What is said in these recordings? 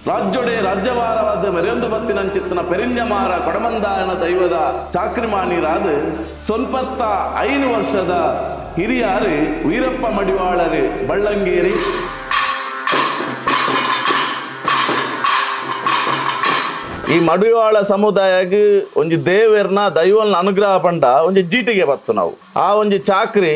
ರಾಜ್ಯೊಡೆ ರಾಜ್ಯಭಾರವಾದ ಮೆರೆಯೊಂದು ಬತ್ತಿನಂಚಿತ್ತನ ಪೆರಿಂಜಮಾರ ಕೊಡಮಂದಾಯನ ದೈವದ ಚಾಕ್ರಿಮಾನಿರಾದ ಸೊನ್ಪತ್ತ 5 ವರ್ಷದ ಹಿರಿಯಾರು ವೀರಪ್ಪ ಮಡಿವಾಳರು ಬಳ್ಳಂಗೇರಿ. ಈ ಮಡಿವಾಳ ಸಮುದಾಯಕ್ಕೆ ಒಂಜಿ ದೇವೆರ್ನ ದೈವಲ್ನ ಅನುಗ್ರಹ ಪಂಡ ಒಂಜಿ ಜೀಟಿಗೆ ಬತ್ತು ನಾವು ಆ ಒಂಜಿ ಚಾಕ್ರಿ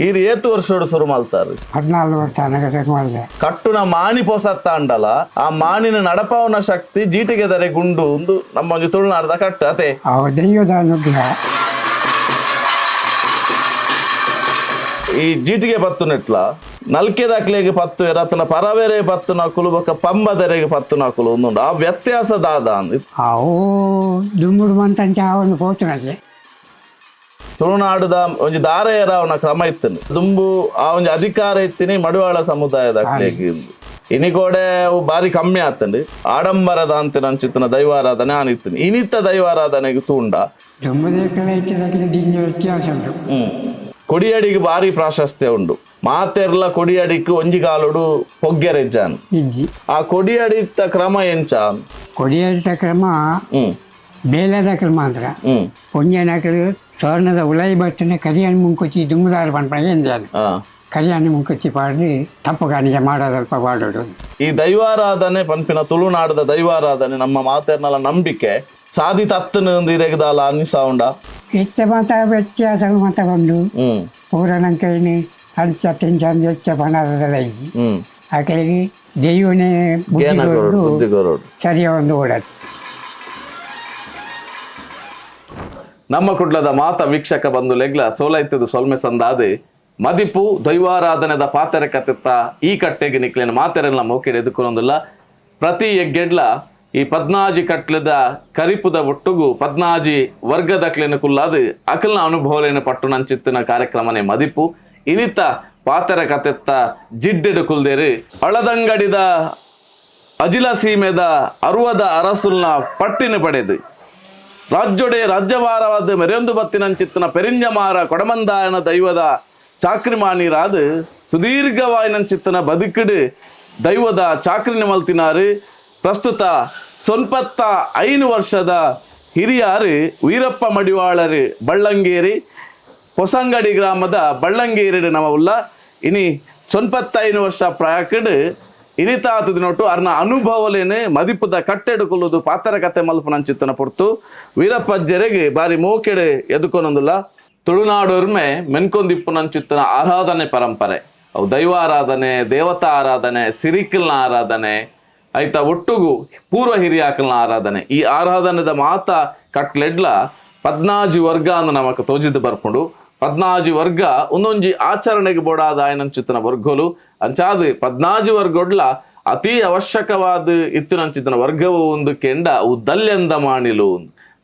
ಈರ್ ಏತು ವರ್ಷೋಡು ಶುರು ಮಲ್ತಾರೆ. 14 ವರ್ಷ ಅನಗದ ಮಾಡಿದೆ. ಕಟ್ಟುನ ಮಾಣಿ ಪೊಸತ್ತ ಅಂಡಲ ಆ ಮಾಣಿನ ನಡಪಾವನ ಶಕ್ತಿ ಜೀಟಿಗೆ ದರೆ ಗುಂಡು ಒಂದು ನಮ್ಮ ಒಂಜಿ ತುಳುನಾಡದ ಕಟ್ಟು ಅತೆ. ಆ ದೈವದ ಅನುಗ್ರಹ. ಈ ಜೀಟಿಗೆ ಪತ್ತು ನೆಟ್ಲ ನಲ್ಕೆ ದಾಖಲೆಗೆ ಪತ್ತು ರತ್ನ ಪರವೇರೆ ಪತ್ತು ನಕುಲು ಬೊಕ್ಕ ಪಂಬದರೆಗೆ ಪತ್ತು ನಕುಲು ಒಂದುಂಡು ಆ ವ್ಯತ್ಯಾಸ ದಾದ ಅಂದ್. ಅವು ದುಮ್ಮುಡು ಮಂತಂಚ ಒಂದು ಪೋತುನಗೆ. ತುಳುನಾಡದ ಒಂಜಿ ದಾರೆಯರ ಅವನ ಕ್ರಮ ಇತ್ತನು ದುಂಬು ಆ ಒಂಜಿ ಅಧಿಕಾರ ಇತ್ತಿನಿ ಮಡಿವಾಳ ಸಮುದಾಯದ ಅಕ್ಲೆಗ್. ಇನಿಕೋಡೆ ಅವು ಬಾರಿ ಕಮ್ಮಿ ಆತಂಡು ಆಡಂಬರದ ಅಂತಿನ ಅಂಚಿತ್ತಿನ ದೈವಾರಾಧನೆ ಆನಿತ್ತಿನಿ ಇನಿತ್ತ ದೈವಾರಾಧನೆಗೆ ತೂಂಡ. ದುಮ್ಮುದೇಕಲ ಇತ್ತಿದಕ್ಕೆ ದಿಂಜ ವ್ಯತ್ಯಾಸ ಉಂಟು. ಕೊಡಿಯಡಿಗೆ ಬಾರಿ ಪ್ರಾಶಸ್ತ್ಯ ಉಂಡು ಮಾತೆರ್ಲ ಕೊಡಿಯಡಿಕ್ ಒಂಜಿ ಕಾಲೋಡು ಪೊಗ್ಗೆರೆಜ್ಜಾನ್. ಇಜ್ಜಿ. ಆ ಕೊಡಿಯಡಿತ್ತ ಕ್ರಮ ಎಂಚ? ಕೊಡಿಯಡಿತ ಕ್ರಮ ಬೇಲದ ಕ್ರಮ ಅಂದ್ರೆ ಪೊಂಜನಕಲು ಸ್ವರ್ಣದ ಉಲೈ ಬರ್ತನೆ ಕರಿಯಾಣಿ ಮುಂಕುಚಿ ದುಮ್ಮುದಾರ ಪನ್ಪಣ ಎಂದಾನು. ಕರಿಯಾಣಿ ಮುಂಕುಚಿ ಪಾಡ್ದು ತಪ್ಪು ಕಾಣಿಕೆ ಮಾಡೋದಲ್ಪ ಪಾಡೋಡು. ಈ ದೈವಾರಾಧನೆ ಪನ್ಪಿನ ತುಳುನಾಡದ ದೈವಾರಾಧನೆ ನಮ್ಮ ಮಾತೆರ್ನಲ ನಂಬಿಕೆ ಸಾದಿ ತತ್ತನ ಇರೆಗದಾಲ ಅನಿಸ ಉಂಡ. ಇತ್ತೆ ಮಾತ ವ್ಯತ್ಯಾಸ ಮಾತ ಉಂಡು. ಪೂರ ನಂಕೈನಿ ಅನ್ಸ ತಿಂಚ ಹೆಚ್ಚ ಪಣದಲ್ಲ ಇಜ್ಜಿ. ಆಕಳಿಗೆ ದೈವನೇ ಬುದ್ಧಿ ಏನ ಕೊರ್ದು ಬುದ್ಧಿ ಕೊರಡು. ಸರಿಯ ಒಂದು ಓಡದು. ನಮ್ಮ ಕುಡ್ಲದ ಮಾತ ವೀಕ್ಷಕ ಬಂಧುಲೆಗ್ಲ ಸೋಲೈತದ ಸೊಲ್ಮೆ ಸಂದಾದೆ ಮದಿಪು ದೈವಾರಾಧನೆದ ಪಾತೆರೆ ಕತೆತ್ತ ಈ ಕಟ್ಟೆಗೆ ನಿಕ್ಲೇನ ಮಾತೆರೆಲ್ಲ ಮೋಕೆಡ್ ಎದುಕೊನೊಂದುಲ್ಲ. ಪ್ರತಿ ಎಗ್ಗೆಡ್ಲ ಈ ಪದ್ನಾಜಿ ಕಟ್ಲದ ಕರಿಪುದ ಒಟ್ಟುಗು ಪದ್ನಾಜಿ ವರ್ಗದಕ್ಲೇನ ಕುಲ್ಲಾದು ಅಕಲ್ನ ಅನುಭವಲೇನ ಪಟ್ಟು ನಂಚಿತ್ತಿನ ಕಾರ್ಯಕ್ರಮನೆ ಮದಿಪು. ಇನಿತ ಪಾತೆರ ಕತೆತ್ತ ಜಿಡ್ಡೆಡು ಕುಲ್ದೇರಿ ಅಳದಂಗಡಿದ ಅಜಿಲ ಸೀಮೆದ ಅರುವದ ಅರಸುಲ್ನ ಪಟ್ಟಿನ ಪಡೆದು ರಾಜ್ಯೊಡೆ ರಾಜ್ಯಭಾರವಾದ ಮೆರೆಯೊಂದು ಬತ್ತಿನಂಚಿತ್ತಿನ ಪೆರಿಂಜಮಾರ ಕೊಡಮಂದಾಯನ ದೈವದ ಚಾಕ್ರಿಮಾನಿರಾದ ಸುದೀರ್ಘವಾಯಿನಂಚಿತ್ತಿನ ಬದುಕಿಡು ದೈವದ ಚಾಕ್ರಿನ ಮಲ್ತಿನಾರು ಪ್ರಸ್ತುತ ಸೊನ್ಪತ್ತ 5 ವರ್ಷದ ಹಿರಿಯಾರು ವೀರಪ್ಪ ಮಡಿವಾಳರು ಬಳ್ಳಂಗೇರಿ ಹೊಸಂಗಡಿ ಗ್ರಾಮದ ಬಳ್ಳಂಗೇರಿ ನಮವುಲ್ಲ. ಇನಿ ಸೊನ್ಪತ್ತೈನು ವರ್ಷ ಪ್ರಾಯಕಡು ಇನಿತಾತದ ನೋಟು ಅರ್ನ ಅನುಭವಲೇನೆ ಮದಿಪುದ ಕಟ್ಟೆಡು ಕೊಲ್ಲುದು ಪಾತರ ಕತೆ ಮಲ್ಪನಂಚಿತ್ತನ ಪೊರ್ತು ವೀರಪ್ಪಜ್ಜರೆಗೆ ಬಾರಿ ಮೋಕೆಡೆ ಎದುಕೊನೊಂದುಲ್ಲ. ತುಳುನಾಡೊರ್ಮೆ ಮೆನ್ಕೊಂದಿಪ್ಪುನಂಚಿತ್ತನ ಆರಾಧನೆ ಪರಂಪರೆ ಅವು ದೈವಾರಾಧನೆ, ದೇವತಾ ಆರಾಧನೆ, ಸಿರಿಕಲ್ನ ಆರಾಧನೆ, ಐತ ಒಟ್ಟುಗು ಪೂರ್ವ ಹಿರಿಯಾಕಲ್ನ ಆರಾಧನೆ. ಈ ಆರಾಧನೆದ ಮಾತ ಕಟ್ಲೆಡ್ಲ ಪದ್ನಾಜಿ ವರ್ಗ ಅಂದ್ ನಮಕ್ ತೋಜಿದ್ದು ಬರ್ಪುಂಡು. ಪದ್ನಾಜಿ ವರ್ಗ ಒಂದೊಂಜಿ ಆಚರಣೆಗೆ ಬೋಡಾದ ಆಯನಂಚಿತ್ತನ ವರ್ಗಲು ಅಂಚಾದ ಪದ್ನಾಜಿ ವರ್ಗೊಡ್ಲ ಅತಿ ಅವಶ್ಯಕವಾದ ಇತ್ತಿನಂಚಿತ್ತನ ವರ್ಗವು ಒಂದು ಕೆಂಡ ಅವು ದಲ್ಯಂದ ಮಾಣಿಲು.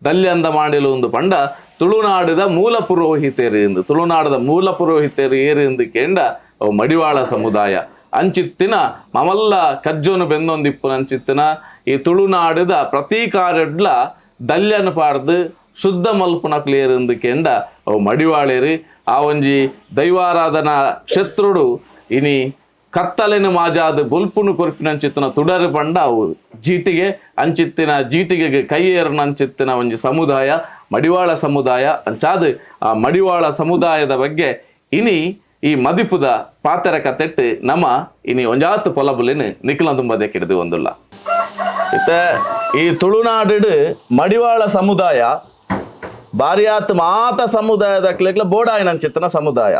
ದಲ್ಯಂದ ಮಾಣಿಲು ಒಂದು ಪಂಡ ತುಳುನಾಡಿದ ಮೂಲ ಪುರೋಹಿತರು ಎಂದು ತುಳುನಾಡದ ಮೂಲ ಪುರೋಹಿತರು ಏರು ಎಂದು ಕೆಂಡ ಅವು ಮಡಿವಾಳ ಸಮುದಾಯ. ಅಂಚಿತ್ತಿನ ಮಮಲ್ಲ ಕಜ್ಜೋನು ಬೆಂದೊಂದಿಪ್ಪುನಂಚಿತ್ತಿನ ಈ ತುಳುನಾಡಿದ ಪ್ರತಿ ಕಾರ್ಯಡ್ಲ ದಲ್ಯನ ಪಾಡ್ದು ಶುದ್ಧ ಮಲ್ಪುನಕ್ಲೇರು ಎಂದು ಕೆಂಡ ಅವು ಮಡಿವಾಳೇರು. ಆ ಒಂಜಿ ದೈವಾರಾಧನಾ ಕ್ಷೇತ್ರುಡು ಇನಿ ಕತ್ತಲೆನು ಮಾಜಾದ ಬೊಲ್ಪುನು ಕೊರ್ಪಿನಂಚಿತ್ತಿನ ತುಡರು ಪಂಡ ಅವು ಜೀಟಿಗೆ. ಅಂಚಿತ್ತಿನ ಜೀಟಿಗೆಗೆ ಕೈಯೇರನಂಚಿತ್ತಿನ ಒಂಜಿ ಸಮುದಾಯ ಮಡಿವಾಳ ಸಮುದಾಯ. ಅಂಚಾದ ಆ ಮಡಿವಾಳ ಸಮುದಾಯದ ಬಗ್ಗೆ ಇನಿ ಈ ಮದಿಪುದ ಪಾತೆರ ಕತೆಟ್ಟು ನಮ್ಮ ಇನಿ ಒಂಜಾತು ಪೊಲಬುಲಿನ ನಿಖಿಲ ತುಂಬದೆ ಕಿಡಿದು ಒಂದುಲ್ಲ. ಇತ್ತ ಈ ತುಳುನಾಡು ಮಡಿವಾಳ ಸಮುದಾಯ ಬಾರಿಯಾತ್ ಮಾತ ಸಮುದಾಯದ ಕ್ಲೆಕ್ಲ ಬೋಡಾಯಿನಂಚಿತ್ತನ ಸಮುದಾಯ.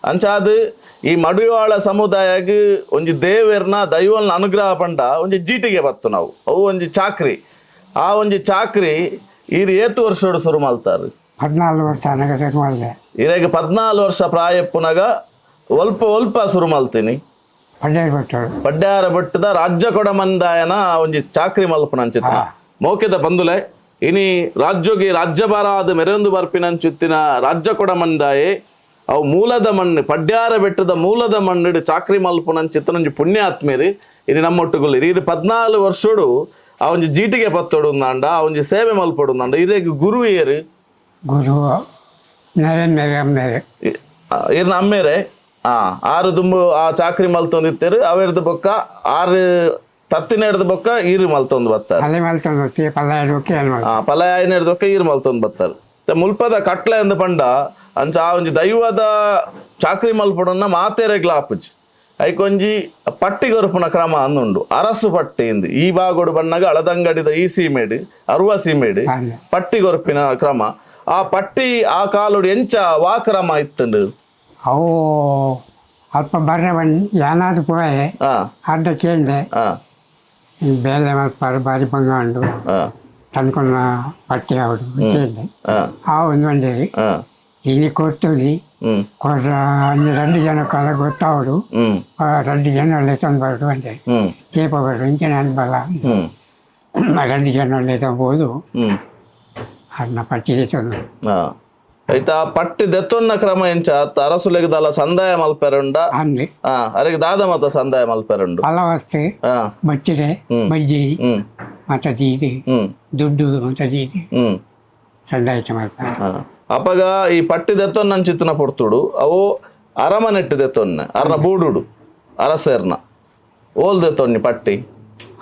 ಅಂಚಾದ ಈ ಮಡಿವಾಳ ಸಮುದಾಯಗ್ ಒಂಜಿ ದೇವೆರ್ನ ದೈವಲ್ನ ಅನುಗ್ರಹ ಪಂಡ ಒಂಜಿ ಜೀಟಿಗೆ ಬತ್ತು ನಾವು ಅವು ಒಂಜಿ ಚಾಕ್ರಿ. ಆ ಒಂಜಿ ಚಾಕ್ರಿ ಈರ್ ಏತು ವರ್ಷೋಡು ಶುರು ಮಲ್ತಾರೆ? 14 ವರ್ಷ ಅನಗದ ಮಾಡಿದೆ. ಇರೆಗ್ 14 ವರ್ಷ ಪ್ರಾಯಪ್ಪುನಗ ಒಲ್ಪ ಒಲ್ಪ ಶುರು ಮಲ್ತೀನಿ? ಪಡ್ಡಾರಿ ಭಟ್ಟರು. ಪಡ್ಯಾರ ಬೆಟ್ಟದ ರಾಜ್ಯ ಕೊಡಮಂದಾಯನ ಒಂಜಿ ಚಾಕ್ರಿ ಮಲ್ಪನಂಚಿತ್ತಿನ ಮೋಕೆದ ಬಂದುಲೆ ಇನಿ ರಾಜ್ಯೋಗಿ ರಾಜ್ಯಭಾರ ಆದ ಮೆರೊಂದು ಬರ್ಪಿನಂಚುತ್ತಿನ ರಾಜ್ಯ ಕೊಡಮಂದಾಯೆ ಅವು ಮೂಲದ ಮಣ್ಣು ಪಡ್ಯಾರ ಬೆಟ್ಟದ ಮೂಲದ ಮಣ್ಣು ಚಾಕ್ರಿ ಮಲ್ಪುನಂಚಿತ್ತನ ಒಂಜಿ ಪುಣ್ಯಾತ್ಮೇರಿ ಇನಿ ನಮ್ಮೊಟ್ಟುಗುಲ್ಲ. ಇರು 14 ವರ್ಷೋಡು ಆ ಒಂಜಿ ಜೀಟಿಗೆ ಪತ್ತೊಡು ಉಂದಾಂಡ ಆ ಒಂಜಿ ಸೇವೆ ಮಲ್ಪೊಡು ಉಂದಾಂಡ ಇರೆಗ್ ಗುರು ಏರು? ಗುರು ನರೇಂದ್ರ ಅಮ್ಮೇರು. ಇರ್ನ ಅಮ್ಮೇರೆ. ಆರು ದುಂಬು ಆ ಚಾಕ್ರಿ ಮಲ್ತೊಂದಿತ್ತೇರು ಅವೆರ್ದು ಬೊಕ್ಕ ಆರು ತತ್ತಿನ ಹಿಡ್ದು ಬೊಕ್ಕ ಈರು ಮಲ್ತೊಂದು ಬತ್ತಾರೆ. ಅಲೆ ಮಲ್ತೊಂದು ಬತ್ತಿ ಪಲ್ಲ ಹಿಡ್ಬೊಕ್ಕ ಏನ್ ಮಲ್ತ. ಪಲಯಾಯಿನ ಹಿಡ್ದೊಕ್ಕ ಈರು ಮಲ್ತೊಂದು ಬತ್ತಾರೆ. ಮುಲ್ಪದ ಕಟ್ಲೆ ಅಂದ್ ಪಂಡ ಅಂಚ ಆ ಒಂಜಿ ದೈವದ ಚಾಕ್ರಿ ಮಲ್ಪುಡನ್ನ ಮಾತೆರೆಗ್ಲ ಆಪುಜಿ. ಐಕೊಂಜಿ ಪಟ್ಟಿ ಕೊರ್ಪುನ ಕ್ರಮ ಅಂದುಂಡು, ಅರಸು ಪಟ್ಟಿ ಇಂದು. ಈ ಬಾಗೋಡು ಬಣ್ಣಗ ಅಳದಂಗಡಿದ ಈ ಸೀಮೆಡ್ ಅರುವ ಸೀಮೆಡ್ ಪಟ್ಟಿ ಕೊರ್ಪಿನ ಕ್ರಮ. ಆ ಪಟ್ಟಿ ಆ ಕಾಲುಡು ಎಂಚ ವಾ ಕ್ರಮ ಇತ್ತಂಡು? ಅವು ಅಲ್ಪ ಬರ್ರ ಬನ್ನಿ ಏನಾದ್ರು ಪೋಯೆ ಅರ್ಧ ಕೇಂದೆ ಬೇಲೆ ಮಲ್ಪಾರು ಬಾರಿ ಬಂಗ ಉಂಡು ತಂದ್ಕೊಂಡ ಪಟ್ಟಿ ಅವಡು ಕೇಂದೆ ಆ ಒಂದು ಬಂದೇರಿ ಇಲ್ಲಿ ಕೊರ್ತುಲಿ ಕೊರ್ರ ಒಂದು 2 ಜನಕ್ಕೆಲ್ಲ ಗೊತ್ತಾವಡು, 2 ಜನ ಒಳ್ಳೆ ತಂದು ಬರಡು ಅಂದೆ ಕೇಪ ಬರಡು ಇಂಚೆ ನಾನು ಬಲ್ಲ 2 ಜನ ಒಳ್ಳೆ ತಗೋಬೋದು ಅದನ್ನ ಪಟ್ಟಿಗೆ ತಂದು. ಆಯ್ತಾ ಪಟ್ಟಿ ದೆತ್ತೊನ್ನ ಕ್ರಮ ಎಂಚ? ಅರಸುಲೆಗದಲ್ಲ ಸಂದಾಯ ಮಲ್ಪೆರುಂಡ ಅಂದೆ ಅರೆಗೆ ದಾದ ಮತ ಸಂದಾಯ ಮಲ್ಪೆರುಂಡು? ಫಲವಸ್ತು ಬಚ್ಚಿರೆ ಬಜ್ಜಿ ಮತ್ತೆ ದೀದಿ ದುಡ್ಡು ಅಂತ ದೀದಿ ಸಂದಾಯ ಮಲ್ಪಾರೆ. ಅಪಗ ಈ ಪಟ್ಟಿ ದೆತ್ತೊನ್ನ ಚಿತ್ತನ ಪೊರ್ತುಡು ಅವು ಅರಮನೆಟ್ಟು ದೆತ್ತೊನ್ನ ಅರ್ನ ಬೂಡುಡು ಅರಸೇರ್ನ ಓಲ್ ದೆತ್ತೊನ್ನಿ ಪಟ್ಟಿ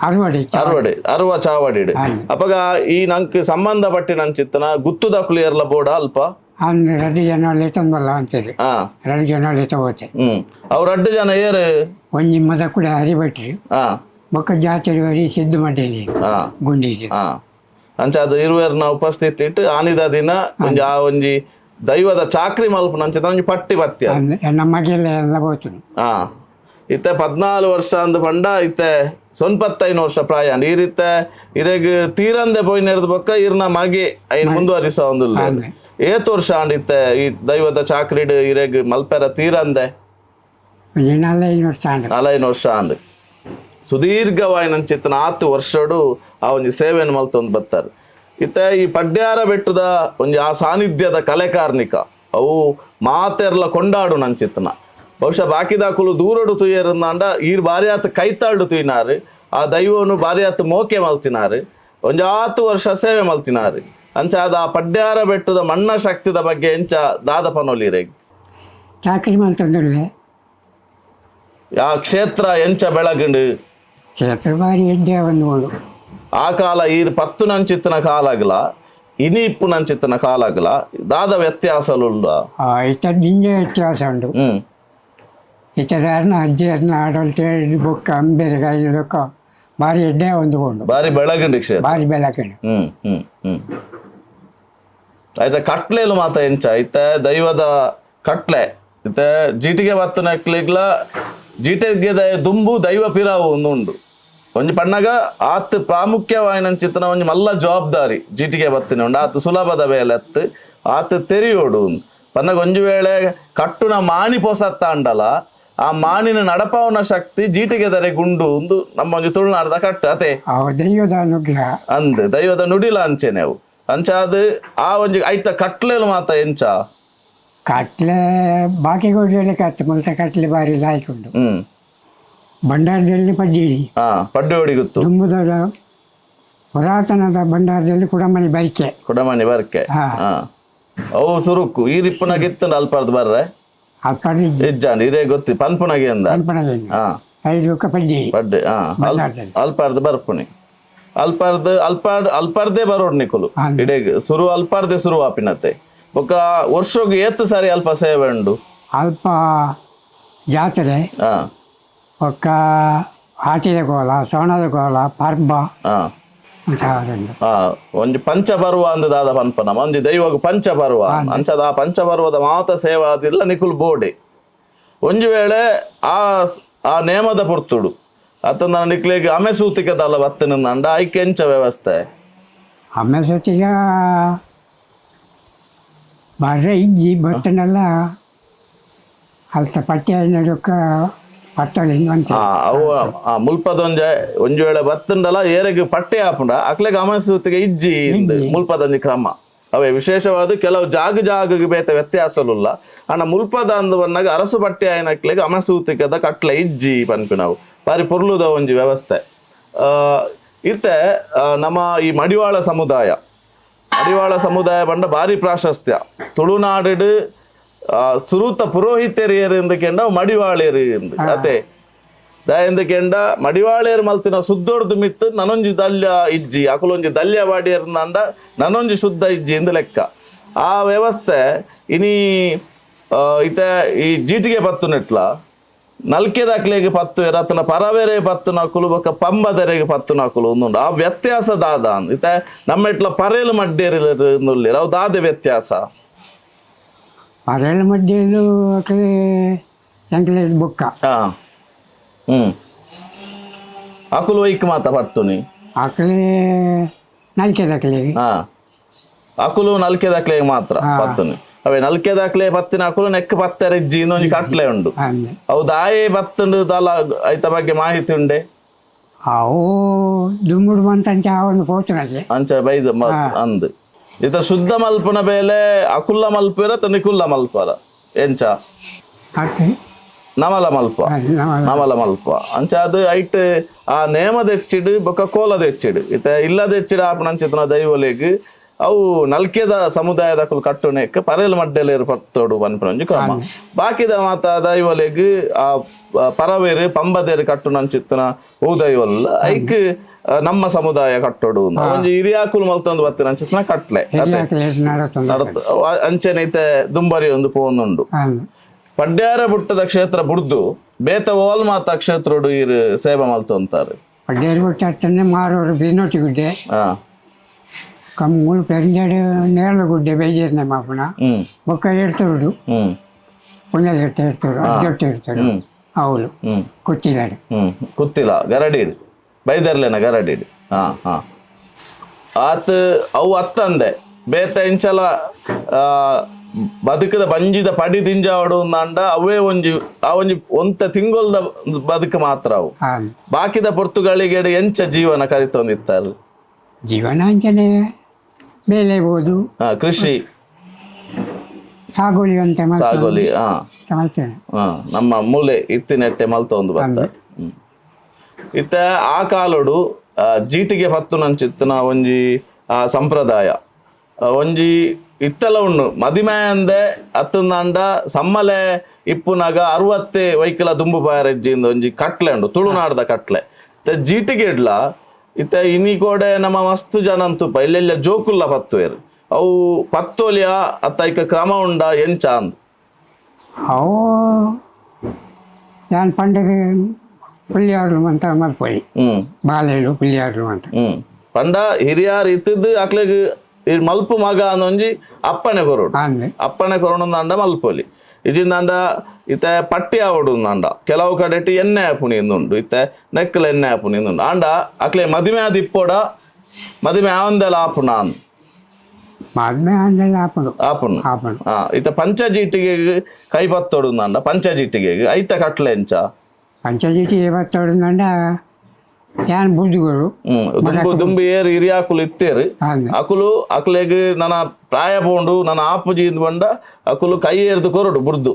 ಅರವಡಿ ಅರವಡೆ ಅರುವ ಚಾವಡಿಡು. ಅಪಗ ಈ ನಂಕ್ ಸಂಬಂಧ ಪಟ್ಟಿ ನಂಚಿತ್ತನ ಗುತ್ತುದಕುಲು ಎರ್ಲ ಬೋಡ ಅಲ್ಪ ಅಂದ್ರೆ 2 ಜನ ಒಳ್ಳೆ ತಂದು ಬಲ್ಲ ಅಂತೇಳಿ 2 ಜನ ಒಳ್ಳೆ ತಗೋತೆ. ಅವ್ರು 2 ಜನ ಏರು ಒಂಜಿ ಮದ ಕೂಡ ಹರಿಬಟ್ರಿ ಬೊಕ್ಕ ಜಾತ್ರೆ ವರಿ ಸಿದ್ದು ಮಡ್ಡೇಲಿ ಗುಂಡಿಗೆ. ಅಂಚ ಅದು ಇರುವೇರ್ನ ಉಪಸ್ಥಿತಿ ಇಟ್ಟು ಆನಿದ ದಿನ ಒಂಜಿ ಆ ಒಂಜಿ ದೈವದ ಚಾಕ್ರಿ ಮಲ್ಪುನ ಅಂಚಿನ ಒಂಜಿ ಪಟ್ಟಿ ಬತ್ತಿ. ನಮಗೆಲ್ಲ ಎಲ್ಲ ಬೋತು. ಇತ್ತೆ 14 ವರ್ಷ ಅಂದ್ ಪಂಡ ಇತ್ತೆ 95 ವರ್ಷ ಪ್ರಾಯ. ಈ ರೀತೆ ಇರೆಗ್ ತೀರಂದೆ ಪೋಯಿ ನೆರ್ದು ಬೊಕ್ಕ ಇರ್ನ ಮಗೆ ಐನ್ ಮುಂದುವರಿಸ ಒಂದುಲ್ಲ. ಏತ್ ವರ್ಷ ಅಂಡ್ ಇತ್ತೆ ಈ ದೈವದ ಚಾಕ್ರಿಡ್ ಇರೆಗ್ ಮಲ್ಪೆರ ತೀರಂದೆ? 4-5 ವರ್ಷ ಅಂಡ್. 4-5 ವರ್ಷ ಅಂಡ್. ಸುದೀರ್ಘವಾಯಿನಂಚಿತ್ತನ ಆತು ವರ್ಷಡು ಆ ಒಂಜಿ ಸೇವೆಯನ್ನು ಮಲ್ತೊಂದು ಬತ್ತಾರೆ. ಇತ್ತೆ ಈ ಪಡ್ಯಾರ ಬೆಟ್ಟದ ಒಂಜಿ ಆ ಸಾನ್ನಿಧ್ಯದ ಕಲೆಕಾರ್ನಿಕ ಅವು ಮಾತೆರ್ಲ ಕೊಂಡಾಡು ನಂಚಿತ್ತನ. ಬಹುಶಃ ಬಾಕಿದಾಕುಲು ದೂರಡು ತುಯ್ಯರಂದಾಂಡ ಈರ್ ಬಾರಿ ಆತು ಕೈತಾಳ್ಡು ತುಯ್ನಾರು, ಆ ದೈವನು ಬಾರಿ ಆತು ಮೋಕೆ ಮಲ್ತಿನಾರು, ಒಂಜಾತು ವರ್ಷ ಸೇವೆ ಮಲ್ತಿನಾರು. ಅಂಚ ಅದ ಆ ಪಡ್ಯಾರ ಬೆಟ್ಟದ ಮಣ್ಣ ಶಕ್ತಿದ ಬಗ್ಗೆ ಎಂಚ ದಾದ ಪನೊಲಿರೆ? ಚಾಕರಿ ಮಲ್ತೊಂದುಲ್ಲೆ. ಆ ಕ್ಷೇತ್ರ ಎಂಚ ಬೆಳಗುಂಡು? ಕ್ಷೇತ್ರ ಬಾರಿ ಎಡ್ಡೆ ಒಂದು ಬೋಡು. ಆ ಕಾಲ ಈರ್ ಪತ್ತು ನಂಚಿತ್ತನ ಕಾಲಾಗಲ ಇನಿ ಇಪ್ಪು ನಂಚಿತ್ತನ ಕಾಲಾಗಲ ದಾದ ವ್ಯತ್ಯಾಸಲುಲ್ಲ? ಇತ್ತ ದಿಂಜ ವ್ಯತ್ಯಾಸ ಉಂಡು. ಇತ್ತದಾರನ ಅಜ್ಜಿಯರ್ನ ಆಡಳಿತ ಬೊಕ್ಕ ಅಂಬೇರೆ ಬೊಕ್ಕ ಬಾರಿ ಎಡ್ಡೆ ಒಂದು ಬೋಡು. ಬಾರಿ ಬೆಳಗುಂಡು ಕ್ಷೇತ್ರ. ಬಾರಿ ಬೆಳಗುಂಡು. ಹ್ಮ್ ಹ್ಮ್ ಹ್ಮ್ ಆಯ್ತಾ ಕಟ್ಲೇಲು ಮಾತ ಎಂಚ ಇತ್ತ ದೈವದ ಕಟ್ಲೆ ಇತ್ತ ಜೀಟಿಗೆ ಬತ್ತನ ಕ್ಲಿಗ್ಲ ಜೀಟಿಗೆ ದುಂಬು ದೈವ ಪಿರಾವು ಒಂದು ಉಂಡು. ಒಂಜಿ ಪಣ್ಣಗ ಆತ್ ಪ್ರಾಮುಖ್ಯವಾಯಿನಂಚಿತ್ತನ ಒಂಜಿ ಮಲ್ಲ ಜವಾಬ್ದಾರಿ ಜೀಟಿಗೆ ಬತ್ತಿನ ಉಂಡು. ಆತ್ ಸುಲಭದ ಬೇಲೆ ಅತ್ತು ಆತ್ ತೆರಿಯೋಡು. ಪನ್ನಗ ಒಂಜಿ ವೇಳೆ ಕಟ್ಟುನ ಮಾಣಿ ಪೊಸತ್ತ ಅಂಡಲ ಆ ಮಾಣಿನ ನಡಪಾವನ ಶಕ್ತಿ ಜೀಟಿಗೆ ದರೆ ಗುಂಡು ಒಂದು ನಮ್ಮ ಒಂಜಿ ತುಳುನಾಡದ ಕಟ್ಟು ಅತೆ. ದೈವದ ಅನುಗ್ರಹ ಅಂದ್ ದೈವದ ನುಡಿಲ ಅಂಚೆನೆ ಅವು. ಅಂಚಾದ ಆ ಒಂಜಿ ಐತ ಕಟ್ಲೇಲು ಮಾತ ಎಂಚ? ಕಟ್ಲೆ ಬಾಕಿ ಕೊಡ್ಲಿಕ್ಕೆ ಕಟ್ಟು ಮುಲ್ತ ಕಟ್ಲೆ ಬಾರಿ ಲಾಯ್ಕುಂಡು. ಭಂಡಾರದಲ್ಲಿ ಪಡ್ಡಿಡಿ. ಪಡ್ಡೋಡಿ ಗೊತ್ತು. ದುಂಬುದರ ಪುರಾತನದ ಭಂಡಾರದಲ್ಲಿ ಕುಡಮಣಿ ಬರಿಕೆ. ಕುಡಮಣಿ ಬರ್ಕೆ. ಅವು ಸುರುಕು ಈ ರಿಪ್ಪುನ ಗಿತ್ತಂಡ ಅಲ್ಪಾರ್ದು ಬರ್ರೆ ಅಲ್ಪಾರ್ದು ಇಜ್ಜಾಂಡ್ ಇದೇ ಗೊತ್ತಿ ಪನ್ಪುನಗೆ ಅಂದ. ಪನ್ಪುನಗೆ. 5 ಪಡ್ಡಿ. ಪಡ್ಡೆ ಅಲ್ಪಾರ್ದು ಬರ್ಪುಣಿ ಅಲ್ಪಾರ್ದು ಅಲ್ಪಾರ್ಡ್ ಅಲ್ಪಾರ್ದೇ ಬರೋಡ್ ನಿಕುಲು ಇಡೀ ಸುರು ಅಲ್ಪಾರ್ದೆ ಸುರು ಆಪಿನತೆ. ಬೊಕ್ಕ ವರ್ಷಗ್ ಏತ್ ಸಾರಿ ಅಲ್ಪ ಸೇವೆ ಉಂಡು? ಅಲ್ಪ ಜಾತ್ರೆ ಬೊಕ್ಕ ಆಟಿದ ಕೋಲ, ಸೋಣದ ಕೋಲ, ಪರ್ಬ ಅಂತ ಉಂಡು. ಒಂಜಿ ಪಂಚಪರ್ವ ಅಂದ್ ದಾದ ಪನ್ಪನ ಒಂಜಿ ದೈವಗ್ ಪಂಚಪರ್ವ ಅಂಚದ ಆ ಪಂಚಪರ್ವದ ಮಾತ ಸೇವಾ ಅದಿಲ್ಲ ನಿಕುಲು ಬೋಡೆ. ಒಂಜಿ ವೇಳೆ ಆ ಆ ನೇಮದ ಪೊರ್ತುಡು ಅತ್ತ ನಿಕ್ಲೆಗ್ ಅಮೆ ಸೂತಿಕದಲ್ಲ ಬತ್ತನಂದ ಐಕೆ ಎಂಚ ವ್ಯವಸ್ಥೆ? ಅಮೆ ಸೂತಿಗ ಬರ್ರೆ ಇಜ್ಜಿ ಬತ್ತನೆಲ್ಲ ಅಲ್ತ ಪಟ್ಟಿ ನಡುಕ ಪಟ್ಟೊಳಿ ಅಂತ. ಅವು ಮುಲ್ಪದೊಂಜೆ ಒಂಜಿ ವೇಳೆ ಬತ್ತಂಡಲ ಏರೆಗ್ ಪಟ್ಟೆ ಆಪುಂಡ ಅಕ್ಲೆಗ್ ಅಮಸೂತಿಗೆ ಇಜ್ಜಿ ಮುಲ್ಪದೊಂಜಿ ಕ್ರಮ. ಅವೇ ವಿಶೇಷವಾದ ಕೆಲವು ಜಾಗ ಜಾಗಗೆ ಬೇತೆ ವ್ಯತ್ಯಾಸಲುಲ್ಲ. ಅಣ್ಣ ಮುಲ್ಪದ ಅಂದ್ ಬನ್ನಾಗ ಅರಸು ಪಟ್ಟೆ ಆಯ್ನಕ್ಲೆಗ್ ಅಮಸೂತಿಕದ ಕಟ್ಲೆ ಇಜ್ಜಿ ಪನ್ಪಿನವು ಬಾರಿ ಪೊರ್ಲುದ ಒಂಜಿ ವ್ಯವಸ್ಥೆ. ಇತ್ತೆ ನಮ್ಮ ಈ ಮಡಿವಾಳ ಸಮುದಾಯ, ಮಡಿವಾಳ ಸಮುದಾಯ ಪಂಡ ಬಾರಿ ಪ್ರಾಶಸ್ತ್ಯ ತುಳುನಾಡು. ಸುರುತ ಪುರೋಹಿತರು ಎಂದ ಮಡಿವಾಳೇರು ಎಂದು ಅತೆ. ದಾಯಂದಕೆಂಡ ಮಡಿವಾಳೇರು ಮಲ್ತಿನ ಸುದ್ದೊಡ್ದು ಮಿತ್ತು ನನೊಂಜಿ ದಲ್ಯ ಇಜ್ಜಿ ಅಕುಲೊಂಜಿ ದಲ್ಯ ಬಾಡಿಯರ್ನಂಡ ನನೊಂಜಿ ಶುದ್ಧ ಇಜ್ಜಿ ಇಂದು ಲೆಕ್ಕ. ಆ ವ್ಯವಸ್ಥೆ ಇನಿ ಇತ ಈ ಜೀಟಿಗೆ ಪತ್ತು ನೆಟ್ಲ ನಲ್ಕೆ ದಾಖಲೆಗೆ ಪತ್ತು ರತ್ನ ಪರವೇರೆ ಪತ್ತು ನಕುಲು ಬೊಕ್ಕ ಪಂಬದರೆಗೆ ಪತ್ತು ನಕುಲು ಒಂದುಂಡು. ಆ ವ್ಯತ್ಯಾಸ ದಾದ ಇತ ನಮ್ಮ ಇಟ್ಲ ಪರೇಲು ಮಡ್ಡೇರಿ ಅವು ದಾದೆ ವ್ಯತ್ಯಾಸ. ಪರೇಲು ಮಡ್ಡೇಲು ಅಕಲೆ ಎಂಕಲೆ ಬೊಕ್ಕ. ಅಕುಲು ವೈಕ್ ಮಾತ ಪತ್ತುನಿ. ಅಕಲೆ ನಲ್ಕೆ ದಾಖಲೆ. ಅಕುಲು ನಲ್ಕೆ ದಾಖಲೆ ಮಾತ್ರ ಪತ್ತುನಿ. ಅವೇ ನಲ್ಕೆ ದಾಖಲೆ ಪತ್ತಿನ ಅಕುಲು ನೆಕ್ ಪತ್ತೆರೆ ಇಜ್ಜಿ ಇನ್ನೊಂಜಿ ಕಟ್ಲೆ ಉಂಡು. ಅವು ದಾಯೆ ಬತ್ತುಂಡು ದಾಲ ಐತ ಬಗ್ಗೆ ಮಾಹಿತಿ ಉಂಡೆ? ಅವು ದುಮ್ಮುಡು ಮಂತಂಚ ಒಂದು ಪೋತುನಗೆ. ಅಂಚ ಬೈದ ಅಂದ್ ಇತ ಶುದ್ಧ ಮಲ್ಪುನ ಬೇಲೆ ಅಕುಲ್ಲ ಮಲ್ಪುರ ನಿಕುಲ್ಲ ಮಲ್ಪರ ಎಂಚ? ನಮಲ ಮಲ್ಪ, ನಮಲ ಮಲ್ಪ ಅಂಚ ಅದು ಐಟ್ ಆ ನೇಮ ದೆಚ್ಚಿಡು ಬೊಕ್ಕ ಕೋಲ ದೆಚ್ಚಿಡು ಇತ ಇಲ್ಲ ದೆಚ್ಚಿಡು ಆಪಣಂಚಿತನ ದೈವಲೆಗ್ ಅವು ನಲ್ಕೆದ ಸಮುದಾಯದ ಅಕುಲು ಕಟ್ಟುನೆಕ್ ಪರೇಲ್ ಮಡ್ಡೆಲೇರು ಪತ್ತೋಡು ಪನ್ಪುನಂಜಿ ಕ್ರಮ. ಬಾಕಿದ ಮಾತ ದೈವಲೆಗ್ ಆ ಪರವೇರು ಪಂಬದೇರು ಕಟ್ಟುನಂಚಿತ್ತನ ಓ ದೈವಲ್ಲ ಐಕ್ ನಮ್ಮ ಸಮುದಾಯ ಕಟ್ಟೋಡು ಒಂಜಿ ಹಿರಿಯಾಕುಲು ಮಲ್ತೊಂದು ಬತ್ತಿನಂಚಿತ್ತನ ಕಟ್ಲೆ ಅಂಚೆನೆ ಇತ್ತೆ ದುಂಬರಿ ಒಂದು ಪೋನುಂಡು. ಪಡ್ಯಾರ ಬುಟ್ಟದ ಕ್ಷೇತ್ರ ಬುಡ್ದು ಬೇತ ಓಲ್ ಮಾತ ಕ್ಷೇತ್ರಡು ಇರು ಸೇವೆ ಮಲ್ತೊಂತಾರೆ. ಪಡ್ಯಾರ ಬುಟ್ಟ ಮಾರೋರು ಬಿನೋಟಿ ಗುಡ್ಡೆ ಕಮ್ಮೂಲು ಪೆರಿಂಜಾಡು ನೇರಳ ಗುಡ್ಡೆ ಬೇಜಾರನೆ ಮಾಪುನ ಬೊಕ್ಕ ಎಡ್ತೋಡು ಪುಣ್ಯದ ಇರ್ತಾರೆ ಅಡ್ಡೊಟ್ಟು ಇರ್ತಾರೆ ಅವಳು ಕುತ್ತಿಲಾಡು. ಕುತ್ತಿಲ ಗರಡಿಡು ಬೈದರ್ಲೇನ ಗರಡಿಡು. ಹಾ ಹಾ ಆತ್ ಅವು ಅತ್ತಂದೆ ಬೇತ ಇಂಚಲ ಬದುಕದ ಬಂಜಿದ ಪಡಿ ದಿಂಜಾವಡು ಅಂಡ ಅವೇ ಒಂಜಿ ಆ ಒಂಜಿ ಒಂತ ತಿಂಗೊಲ್ದ ಬದುಕು ಮಾತ್ರ ಅವು. ಬಾಕಿದ ಪೊರ್ತುಗಳಿಗೆ ಎಂಚ ಜೀವನ ಕರಿತೊಂದಿತ್ತಾರೆ? ಜೀವನ ಅಂಚನೆ ಬೇಲೆ ಬೋದು, ಕೃಷಿ, ಸಾಗೋಲಿ ಅಂತ ಸಾಗೋಲಿ ನಮ್ಮ ಮೂಲೆ ಇತ್ತಿನೆಟ್ಟೆ ಮಲ್ತೊಂದು ಬರ್ತಾರೆ. ಇತ್ತ ಆ ಕಾಲೋಡು ಜೀಟಿಗೆ ಪತ್ತು ನಂಚಿತ್ತನ ಒಂಜಿ ಸಂಪ್ರದಾಯ ಒಂಜಿ ಇತ್ತಲ ಉಣ್ಣು ಮದಿಮೆ ಅಂದೆ ಅತ್ತಂದಾಂಡ ಸಮ್ಮಲೆ ಇಪ್ಪುನಾಗ 60 ವೈಕಲ ದುಂಬು ಬಾಯರೆಜ್ಜಿಂದ ಒಂಜಿ ಕಟ್ಲೆ ಉಂಡು ತುಳುನಾಡ್ದ ಕಟ್ಲೆ. ಇತ್ತ ಜೀಟಿಗೆ ಇಡ್ಲ ಇತ್ತ ಇನಿ ಕೋಡೆ ನಮ್ಮ ಮಸ್ತ್ ಜನ ಅಂತುಪ ಇಲ್ಲೆಲ್ಲ ಜೋಕುಲ್ಲ ಪತ್ತುವೇರು ಅವು ಪತ್ತೋಲಿಯ ಅತ್ತ ಐಕ ಕ್ರಮ ಉಂಡ ಎಂಚ ಅಂದ್? ಅವು ನಾನು ಪಂಡದ ಪುಳ್ಳಿಯಾರ್ಲು ಅಂತ ಮಲ್ಪೊಲಿ ಬಾಲೆಲು ಪುಳ್ಳಿಯಾರ್ಲು ಅಂತ. ಪಂಡ ಹಿರಿಯಾರ್ ಇತ್ತಿದ್ದು ಅಕ್ಲೆಗ್ ಮಲ್ಪು ಮಗ ಅಂದೊಂಜಿ ಅಪ್ಪಣೆ ಕೊರೊಡು. ಅಪ್ಪಣೆ ಕೊರೊಡು ಮಲ್ಪೊಲಿ ಇಜಿಂದಾಂಡ ಇತ್ತೆ ಪಟ್ಟಿ ಆವೊಡು ಅಂಡ ಕೆಲವು ಕಡೆಟ್ ಎಣ್ಣೆ ಆಪುನಿ ಇಂದುಂಡು ಇತ್ತೆ ನೆಕ್ಕಲ ಎಣ್ಣೆ ಆಪುನಿ ಇಂದುಂಡು ಆಂಡ ಅಕ್ಲೆ ಮದಿಮೆ ಆದಿಪ್ಪೊಡ ಮದಿಮೆ ಆವಂದೆಲ ಆಪುನ ಮದ್ಮೆ ಆಂದೆಲ ಆಪುಂಡು ಆಪುಂಡು ಆಪುಂಡು. ಇತ್ತೆ ಪಂಚಜೀಟಿಗೆ ಕೈ ಬತ್ತೊಡು ಅಂಡ ಪಂಚಜೀಟಿಗೆ ಐತ ಕಟ್ಲೆ ಎಂಚ? ಪಂಚಜೀಟಿಗೆ ಬತ್ತೊಡು ಅಂಡ ಯಾನ್ ಬುದ್ಧುಗಳು ದುಂಬು ದುಂಬು ಏರು ಹಿರಿಯಾಕುಲು ಇತ್ತೇರು ಅಕುಲು ಅಕ್ಲೆಗ್ ನನ್ನ ಪ್ರಾಯ ಪೋಂಡು ನನ್ನ ಆಪುಜಿ ಇಂದು ಬಂಡ ಅಕುಲು ಕೈ ಏರ್ದು ಕೊರಡು ಬುಡ್ದು.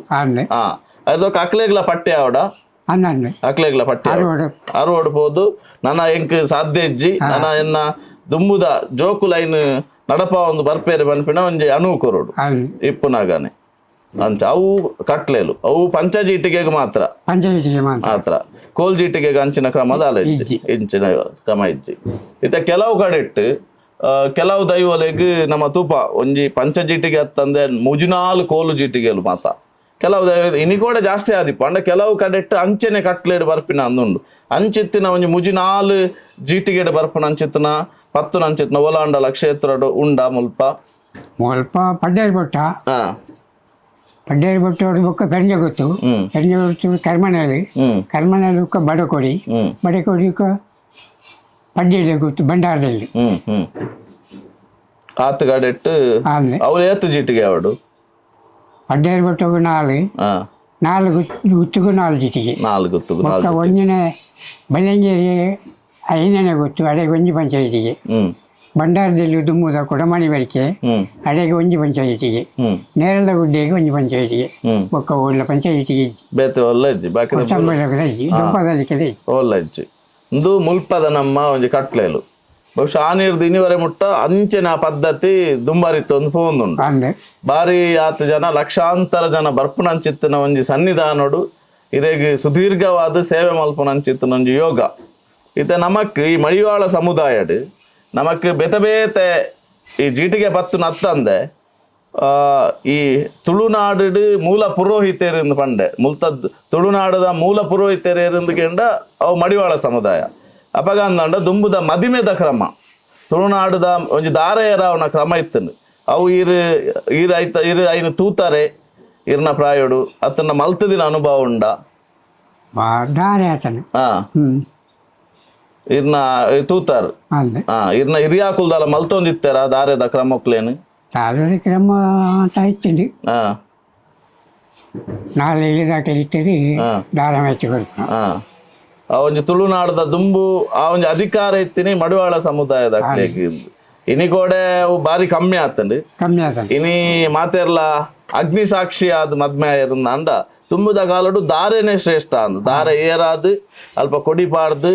ಅರ್ದೊಕ್ಕ ಅಕ್ಲೆಗ್ಲ ಪಟ್ಟೆ ಆವಡ ಅಕ್ಲೆಗ್ಲ ಪಟ್ಟೆ ಅರೋಡು ಪೋದು ನನ್ನ ಎಂಕ್ ಸಾಧ್ಯ ಇಜ್ಜಿ ನನ್ನ ಎನ್ನ ದುಂಬುದ ಜೋಕು ಲೈನ್ ನಡಪ ಒಂದು ಬರ್ಪೇರು ಪನ್ಪಿನ ಒಂಜಿ ಅಣು ಕೊರಡು ಇಪ್ಪುನಾಗನೆ ಅಂಚ ಅವು ಕಟ್ಲೇಲು ಅವು ಪಂಚಜೀಟಿಗೆಗೆ ಮಾತ್ರ ಪಂಚಜೀಟಿಗೆ ಮಾತ್ರ ಕೋಲ್ಜೀಟಿಗೆಗೆ ಅಂಚಿನ ಕ್ರಮದ ಅಲ್ಲ ಇಂಚಿನ ಕ್ರಮ ಇಜ್ಜಿ. ಇತ್ತ ಕೆಲವು ಕಡೆಟ್ ಕೆಲವು ದೈವಲೆಗ್ ನಮ್ಮ ತೂಪ ಒಂಜಿ ಪಂಚಜೀಟಿಗೆ ಅತ್ತಂದೆ ಮುಜಿನಾಲು ಕೋಲು ಜೀಟಿಗೆಲು ಮಾತ ಕೆಲವು ದೈವ ಇನಿ ಕೂಡ ಜಾಸ್ತಿ ಆದಿಪ್ಪ ಅಂಡ ಕೆಲವು ಕಡೆಟ್ ಅಂಚೆನೆ ಕಟ್ಲೇಡು ಬರ್ಪಿನ ಅಂದುಂಡು ಅಂಚಿತ್ತಿನ ಒಂಜಿ ಮುಜಿನಾಲು ಜೀಟಿಗೆಡ್ ಬರ್ಪುನ ಅಂಚಿತ್ತಿನ ಪತ್ತುನ ಅಂಚಿತ್ತಿನ ಓಲಾಂಡಲ ಕ್ಷೇತ್ರಡು ಉಂಡ ಮುಲ್ಪ ಮುಲ್ಪ ಪಡ್ಡೇರು ಬೊಟ್ಟ ಪಡ್ಡೇರು ಬೊಟ್ಟ ಬೊಕ್ಕ ಪೆಂಜಗುತ್ತು ಪೆಂಜಗುತ್ತು ಕರ್ಮಣಲಿ ಕರ್ಮಣಲಿ ಬೊಕ್ಕ ಬಡಕೊಡಿ ಬಡಕೊಡಿ ಪಡ್ಡೇರು ಗೊತ್ತು ಭಂಡಾರದಲ್ಲಿ. ಆತ್ ಕಡೆಟ್ ಅವ್ರು ಏತ್ ಜೀಟಿಗೆ ಅವಡು? ಪಡ್ಡೇರು ಬೊಟ್ಟಗು ನಾಲು ನಾಲ್ಕು ಗುತ್ತುಗು ನಾಲ್ಕು ಜೀಟಿಗೆ ನಾಲ್ಕು ಗುತ್ತುಗು ಬೊಕ್ಕ ಒಂಜನೆ ಬಳ್ಳಂಗೇರಿ ಐದನೇ ಗೊತ್ತು ಅಡೆಗೆ ಒಂಜಿ ಪಂಚಾಯಿತಿಗೆ ಭಂಡಾರದಲ್ಲಿ ದುಮ್ಮುದ ಕೊಡಮಣಿ ಬರಿಕೆ ಅಡೆಗೆ ಒಂಜಿ ಪಂಚಾಯಿತಿಗೆ ನೇರಳ ಗುಡ್ಡೆಗೆ ಒಂಜಿ ಪಂಚಾಯಿತಿಗೆ ಬೊಕ್ಕ ಒಳ್ಳೆ ಪಂಚಾಯಿತಿಗೆ ಇಜ್ಜಿ. ಬೇತೆ ಒಲ್ಲ ಇಜ್ಜಿ ಬಾಕಿ ಇಜ್ಜಿ ದೊಂಪದಲ್ಲಿ ಕೆಲ ಇಜ್ಜಿ ಒಲ್ಲ ಇಜ್ಜಿ. ಇಂದು ಮುಲ್ಪದ ನಮ್ಮ ಒಂಜಿ ಕಟ್ಲೇಲು ಬಹುಶಃ ಆ ನೀರ್ದು ಇನಿವರೆ ಮುಟ್ಟ ಅಂಚಿನ ಪದ್ಧತಿ ದುಂಬರಿತ್ತು ಒಂದು ಪೋಂದುಂಡು. ಬಾರಿ ಆತ್ ಜನ ಲಕ್ಷಾಂತರ ಜನ ಬರ್ಪುನಂಚಿತ್ತಿನ ಒಂಜಿ ಸನ್ನಿಧಾನೋಡು ಇರೆಗ್ ಸುದೀರ್ಘವಾದ ಸೇವೆ ಮಲ್ಪುನಂಚಿತ್ತಿನೊಂಜಿ ಯೋಗ. ಇತ್ತೆ ನಮಕ್ ಈ ಮಡಿವಾಳ ಸಮುದಾಯಡ್ ನಮಕ್ ಬೇತೆ ಬೇತೆ ಈ ಜೀಟಿಗೆ ಪತ್ತು ನತ್ತಂದೆ ಈ ತುಳುನಾಡು ಮೂಲ ಪುರೋಹಿತರು ಪಂಡೆ ಮುಲ್ತದ್ ತುಳುನಾಡದ ಮೂಲ ಪುರೋಹಿತರು ಕೇಂಡ ಅವು ಮಡಿವಾಳ ಸಮುದಾಯ. ಅಪಗ ಅಂದಂಡ ದುಂಬುದ ಮದಿಮೆದ ಕ್ರಮ ತುಳುನಾಡದ ಒಂಜಿ ದಾರೆಯರ ಅವನ ಕ್ರಮ ಇತ್ತನು. ಅವು ಈರು ಈರು ಐತ ಇರು ಐನು ತೂತಾರೆ ಇರ್ನ ಪ್ರಾಯೋಡು ಅತ್ತನ ಮಲ್ತದಿನ ಅನುಭವ ಉಂಡ. ದಾರೆ ಆತನ. ಇರ್ನ ತೂತಾರ್. ಇರ್ನ ಹಿರಿಯಾಕುಲ್ದಲ್ಲ ಮಲ್ತೊಂದಿತ್ತಾರ ದಾರೆದ ಕ್ರಮಕ್ಲೇನು? ದಾರದ ಕ್ರಮ ಅಂತ ಇತ್ತಿಂದು. ನಾಳೆ ಇದಾಕಲಿ ಇತ್ತಿದ್ದು ದಾರ ಮೆಚ್ಚಿ ಕೊಡ್ತು. ಆ ಒಂಜಿ ತುಳುನಾಡದ ದುಂಬು ಆ ಒಂಜಿ ಅಧಿಕಾರ ಇತ್ತಿನಿ ಮಡಿವಾಳ ಸಮುದಾಯದ ಇನಿ ಕೋಡೆ ಅವು ಬಾರಿ ಕಮ್ಮಿ ಆತಂಡು. ಕಮ್ಮಿ ಆತಂಡು. ಇನಿ ಮಾತೆರ್ಲ ಅಗ್ನಿ ಸಾಕ್ಷಿ ಆದ್ ಮದ್ಮೆ ಅಂಡ ತುಂಬುದ ಕಾಲಡು ದಾರೆನೆ ಶ್ರೇಷ್ಠ ಅಂದ್ ದಾರೆ ಏರಾದ್ ಅಲ್ಪ ಕೊಡಿ ಪಾಡ್ದು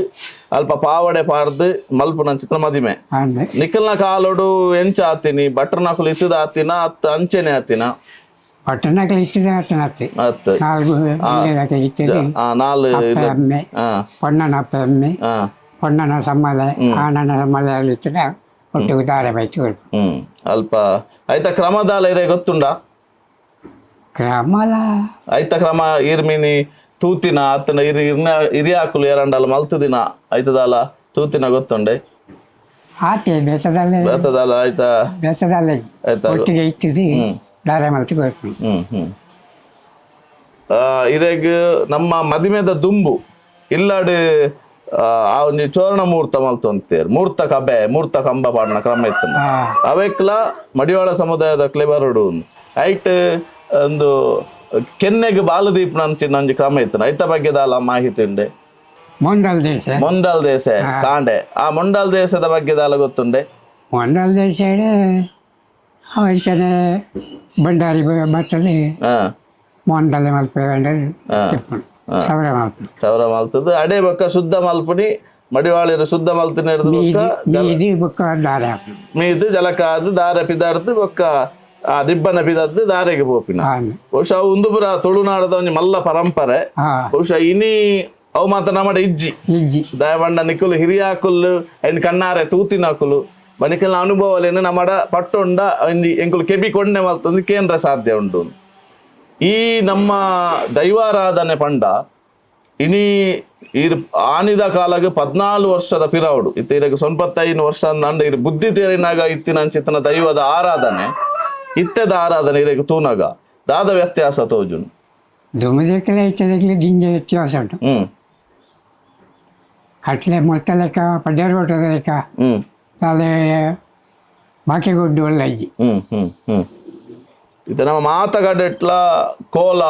ಅಲ್ಪ ಪಾವಡೆ ಪಾಡ್ದು ಮಲ್ಪುನಂಚಿತ್ರ ಮದಿಮೆ. ನಿಖಲ್ನ ಕಾಲಡು ಎಂಚ ಆತಿನಿ ಬಟ್ರನಕುಲು ಇತ್ತದ ಆತಿನ ಅತ್ತ ಅಂಚೆನೆ ಆತಿನ? ಬಟ್ರನಕುಲು ಇತ್ತದ ಆತನ ಅತ್ತೆ. ಅತ್ತ. ನಾಲ್ಕು ಇತ್ತದ. ನಾಲ್ ಅಪ್ಪೆ ಅಮ್ಮೆ ಪೊಣ್ಣನ ಅಪ್ಪೆ ಅಮ್ಮೆ ಪೊಣ್ಣನ ಸಮ್ಮಲೆ ಆನನ ಸಮ್ಮಲೆ ಇತ್ತದ ಒಟ್ಟಿಗೆ ದಾರೆ ಬೈತು. ಅಲ್ಪ ಐತ ಕ್ರಮದಾಲ ಇರೆ ಗೊತ್ತುಂಡ? ಕ್ರಮಲ ಐತ ಕ್ರಮ ಇರ್ಮಿನಿ ತೂತಿನ ಅತ್ತನ ಇರ್ ಇರ್ನ ಹಿರಿಯಾಕುಲು ಏರಂಡಲ ಮಲ್ತದಿನ ಐತದಾಲ ತೂತಿನ ಗೊತ್ತುಂಡೆ? ಆತೆ ಬೇಸದಲ್ಲೇ. ಬೇತದಾಲ ಐತ. ಬೇಸದಲ್ಲೇ ಐತ ಒಟ್ಟಿಗೆ ಇತ್ತಿದ್ದು ದಾರೆ ಮಲ್ತು ಕೊಡ್ತು. ಹ್ಮ್ ಹ್ಮ್ ಇರೆಗ್ ನಮ್ಮ ಮದಿಮೆದ ದುಂಬು ಇಲ್ಲಾಡು ಆ ಒಂಜಿ ಚೋರಣ ಮೂರ್ತ ಮಲ್ತೊಂತೇರ್ ಮೂರ್ತ ಕಬೆ ಮೂರ್ತ ಕಂಬ ಪಾಡ್ನ ಕ್ರಮ ಇತ್ತು. ಅವೆಕ್ಲ ಮಡಿವಾಳ ಸಮುದಾಯದ ಬರೋಡು ಐಟ್ ಒಂದು ಕೆನ್ನೆಗ್ ಬಾಲದೀಪ್ ನಂಚಿನ ಒಂಜಿ ಕ್ರಮ ಇತ್ತು. ಐತ ಬಗ್ಗೆ ದಾಲ ಮಾಹಿತಿ ಉಂಡೆ? ಮೊಂಡಲ್ ದೇಶ. ಮೊಂಡಲ್ ದೇಶ ಕಾಂಡೆ. ಆ ಮೊಂಡಲ್ ದೇಶದ ಬಗ್ಗೆ ದಾಲ ಗೊತ್ತುಂಡೆ? ಮೊಂಡಲ್ ದೇಶ ಅಂಚನೆ ಬಂಡಾರಿ ಬರ್ತದೆ. ಮೊಂಡಲೆ ಮಲ್ಪೆ ಸೌರ ಮಲ್ಪು. ಚೌರ ಮಲ್ತದ್ದು ಅಡೆ ಬೊಕ್ಕ ಶುದ್ಧ ಮಲ್ಪುನಿ ಮಡಿವಾಳಿರು ಶುದ್ಧ ಮಲ್ತಿನ ಬೊಕ್ಕ ದಾರೆ ಮೀದು ಜಲಕ ಅದು ದಾರೆ ಪಿದಾರ್ದು ಬೊಕ್ಕ ಆ ರಿಬ್ಬನ ಪಿದದ್ದು ದಾರೆಗೆ ಪೋಪಿನ. ಬಹುಶಃ ಉಂದು ಪುರ ತುಳುನಾಡದ ಒಂಜಿ ಮಲ್ಲ ಪರಂಪರೆ. ಬಹುಶಃ ಇನಿ ಅವು ಮಾತ್ರ ನಮ್ಮಡ ಇಜ್ಜಿ. ಇಜ್ಜಿ. ದಯವಂಡ ನಿಕುಲು ಹಿರಿಯಾಕುಲು ಐನ್ ಕಣ್ಣಾರೆ ತೂತಿನಕುಲು ಬನಿಕಲ್ನ ಅನುಭವಲೇನು ನಮ್ಮಡ ಪಟ್ಟುಂಡ ಒಂಜಿ ಎಂಕುಲು ಕೆಬಿ ಕೊಂಡೆ ಮಲ್ತೊಂದು ಕೇಂದ್ರ ಸಾಧ್ಯ ಉಂಟು. ಈ ನಮ್ಮ ದೈವಾರಾಧನೆ ಪಂಡ ಇನಿ ಇರ್ ಆನಿದ ಕಾಲಗ 14 ವರ್ಷದ ಪಿರಾವುಡು ಇತ್ತ ಇರಗ 95 ವರ್ಷ ಅಂದ ಇರ್ ಬುದ್ಧಿ ತೇರಿನಾಗ ಇತ್ತಿನಂಚಿತ್ತನ ದೈವದ ಆರಾಧನೆ ಇತ್ತೆದ ಆರಾಧನೆ ಇರಗ ತೂನಗ ದಾದ ವ್ಯತ್ಯಾಸ ತೋಜುನು? ದುಮದಕ್ಕೆಲ್ಲ ಇತ್ತದಕ್ಕೆ ದಿಂಜ ವ್ಯತ್ಯಾಸ ಉಂಟು. ಕಟ್ಲೆ ಮೊತ್ತ ಲೆಕ್ಕ ಪಡ್ಡೇರು ಓಟದ ಲೆಕ್ಕ ತಲೆ ಬಾಕಿ ಗುಡ್ಡು ಒಳ್ಳೆ ಇಜ್ಜಿ. ಹ್ಮ್ ಹ್ಮ್ ಹ್ಮ್ ಇತ್ತ ನಮ್ಮ ಮಾತಗಡೆಟ್ಲ ಕೋಲ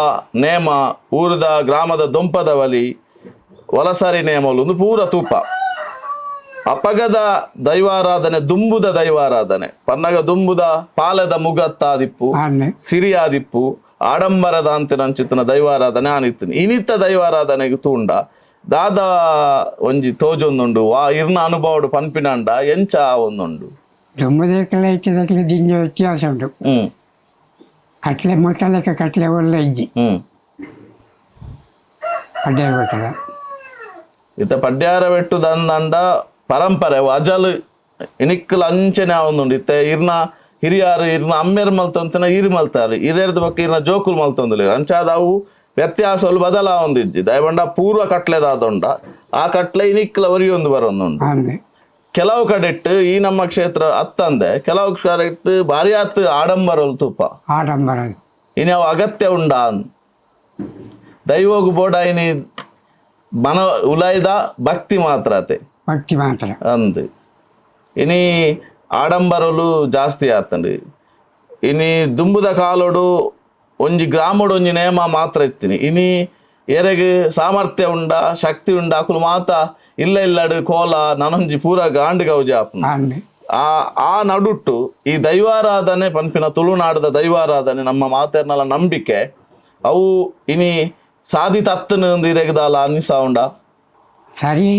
ನೇಮ ಊರದ ಗ್ರಾಮದ ದೊಂಪದ ಬಲಿ ವಲಸರಿ ನೇಮಲು ಒಂದು ಪೂರ ತೂಪ. ಅಪಗದ ದೈವಾರಾಧನೆ ದುಂಬುದ ದೈವಾರಾಧನೆ ಪನ್ನಗ ದುಂಬುದ ಪಾಲದ ಮುಗತ್ತಾದಿಪ್ಪು ಸಿರಿಯಾದಿಪ್ಪು ಆಡಂಬರದ ಅಂತಿನಂಚಿತ್ತನ ದೈವಾರಾಧನೆ ಆನಿತ್ತು. ಇನಿತ್ತ ದೈವಾರಾಧನೆಗೆ ತೂಂಡ ದಾದಾ ಒಂಜಿ ತೋಜೊಂದುಂಡು ವಾ ಇರ್ನ ಅನುಭವಡು ಪನ್ಪಿನಂಡ ಎಂಚ ಒಂದುಂಡು? ದುಂಬುದಕ್ಕೆಲ್ಲ ಇತ್ತದಕ್ಕೆ ದಿಂಜ ವ್ಯತ್ಯಾಸ ಉಂಟು. ಕಟ್ಲೆ ಮೊತ್ತ ಲೆಕ್ಕ ಕಟ್ಲೆ ಒಳ್ಳೆ ಇಜ್ಜಿ. ಪಡ್ಡೇರು ಓಟದ ಇತ್ತ ಪಡ್ಯಾರ ಬೆಟ್ಟು ದಂಡ ಪರಂಪರೆ ಅಜಲ್ ಇನಿಕ್ಕಲ ಅಂಚನೆ ಒಂದುಂಡು. ಇತ್ತ ಇರ್ನ ಹಿರಿಯಾರು ಇರ್ನ ಅಮ್ಮೆರ್ ಮಲ್ತೊಂತನ ಇರು ಮಲ್ತಾರೆ ಇರೇರ್ದ ಬೊಕ್ಕ ಇರ್ನ ಜೋಕುಲು ಮಲ್ತೊಂದುಲ್ಲ ಅಂಚಾದ ಅವು ವ್ಯತ್ಯಾಸಲು ಬದಲಾವೊಂದಿಜ್ಜಿ. ದಯಬಂಡ ಪೂರ್ವ ಕಟ್ಲೆದಾದೊಂಡ ಆ ಕಟ್ಲೆ ಇನಿಕ್ಕಲ ಒರಿಯೊಂದು ಬರೊಂದುಂಡು. ಕೆಲವು ಕಡೆಟ್ಟು ಈ ನಮ್ಮ ಕ್ಷೇತ್ರ ಅತ್ತಂದೆ ಕೆಲವು ಕಡೆಟ್ಟು ಭಾರಿ ಆತ್ ಆಡಂಬರಲು ತೂಪ ಆಡಂಬರ. ಇನಿ ಅವು ಅಗತ್ಯ ಉಂಡ ದೈವೋಗು ಬೋಡ ಇನಿ ಮನ ಉಲಾಯ್ದ ಭಕ್ತಿ ಮಾತ್ರ ಅತೆ. ಭಕ್ತಿ ಮಾತ್ರ ಅಂದ್ ಇನಿ ಆಡಂಬರಲು ಜಾಸ್ತಿ ಆತಂಡು. ಇನಿ ದುಂಬುದ ಕಾಲೋಡು ಒಂಜಿ ಗ್ರಾಮಡು ಒಂಜಿ ನೇಮ ಮಾತ್ರ ಇತ್ತಿನಿ. ಇನಿ ಎರೆಗ್ ಸಾಮರ್ಥ್ಯ ಉಂಡ ಶಕ್ತಿ ಉಂಡ ಅಕುಲು ಮಾತ ಇಲ್ಲ ಇಲ್ಲಡು ಕೋಲ ನನೊಂಜಿ ಪೂರ ಗಾಂಡ್ ಗೌಜಿ ಆಪುಂಡು. ಆ ಆ ನಡುಟ್ಟು ಈ ದೈವಾರಾಧನೆ ಪನ್ಪಿನ ತುಳುನಾಡದ ದೈವಾರಾಧನೆ ನಮ್ಮ ಮಾತೆರ್ನಲ ನಂಬಿಕೆ ಅವು ಇನಿ ಸಾದಿ ತತ್ತನ ಇರೆಗದಾಲ ಅನಿಸ ಉಂಡ? ಸರಿ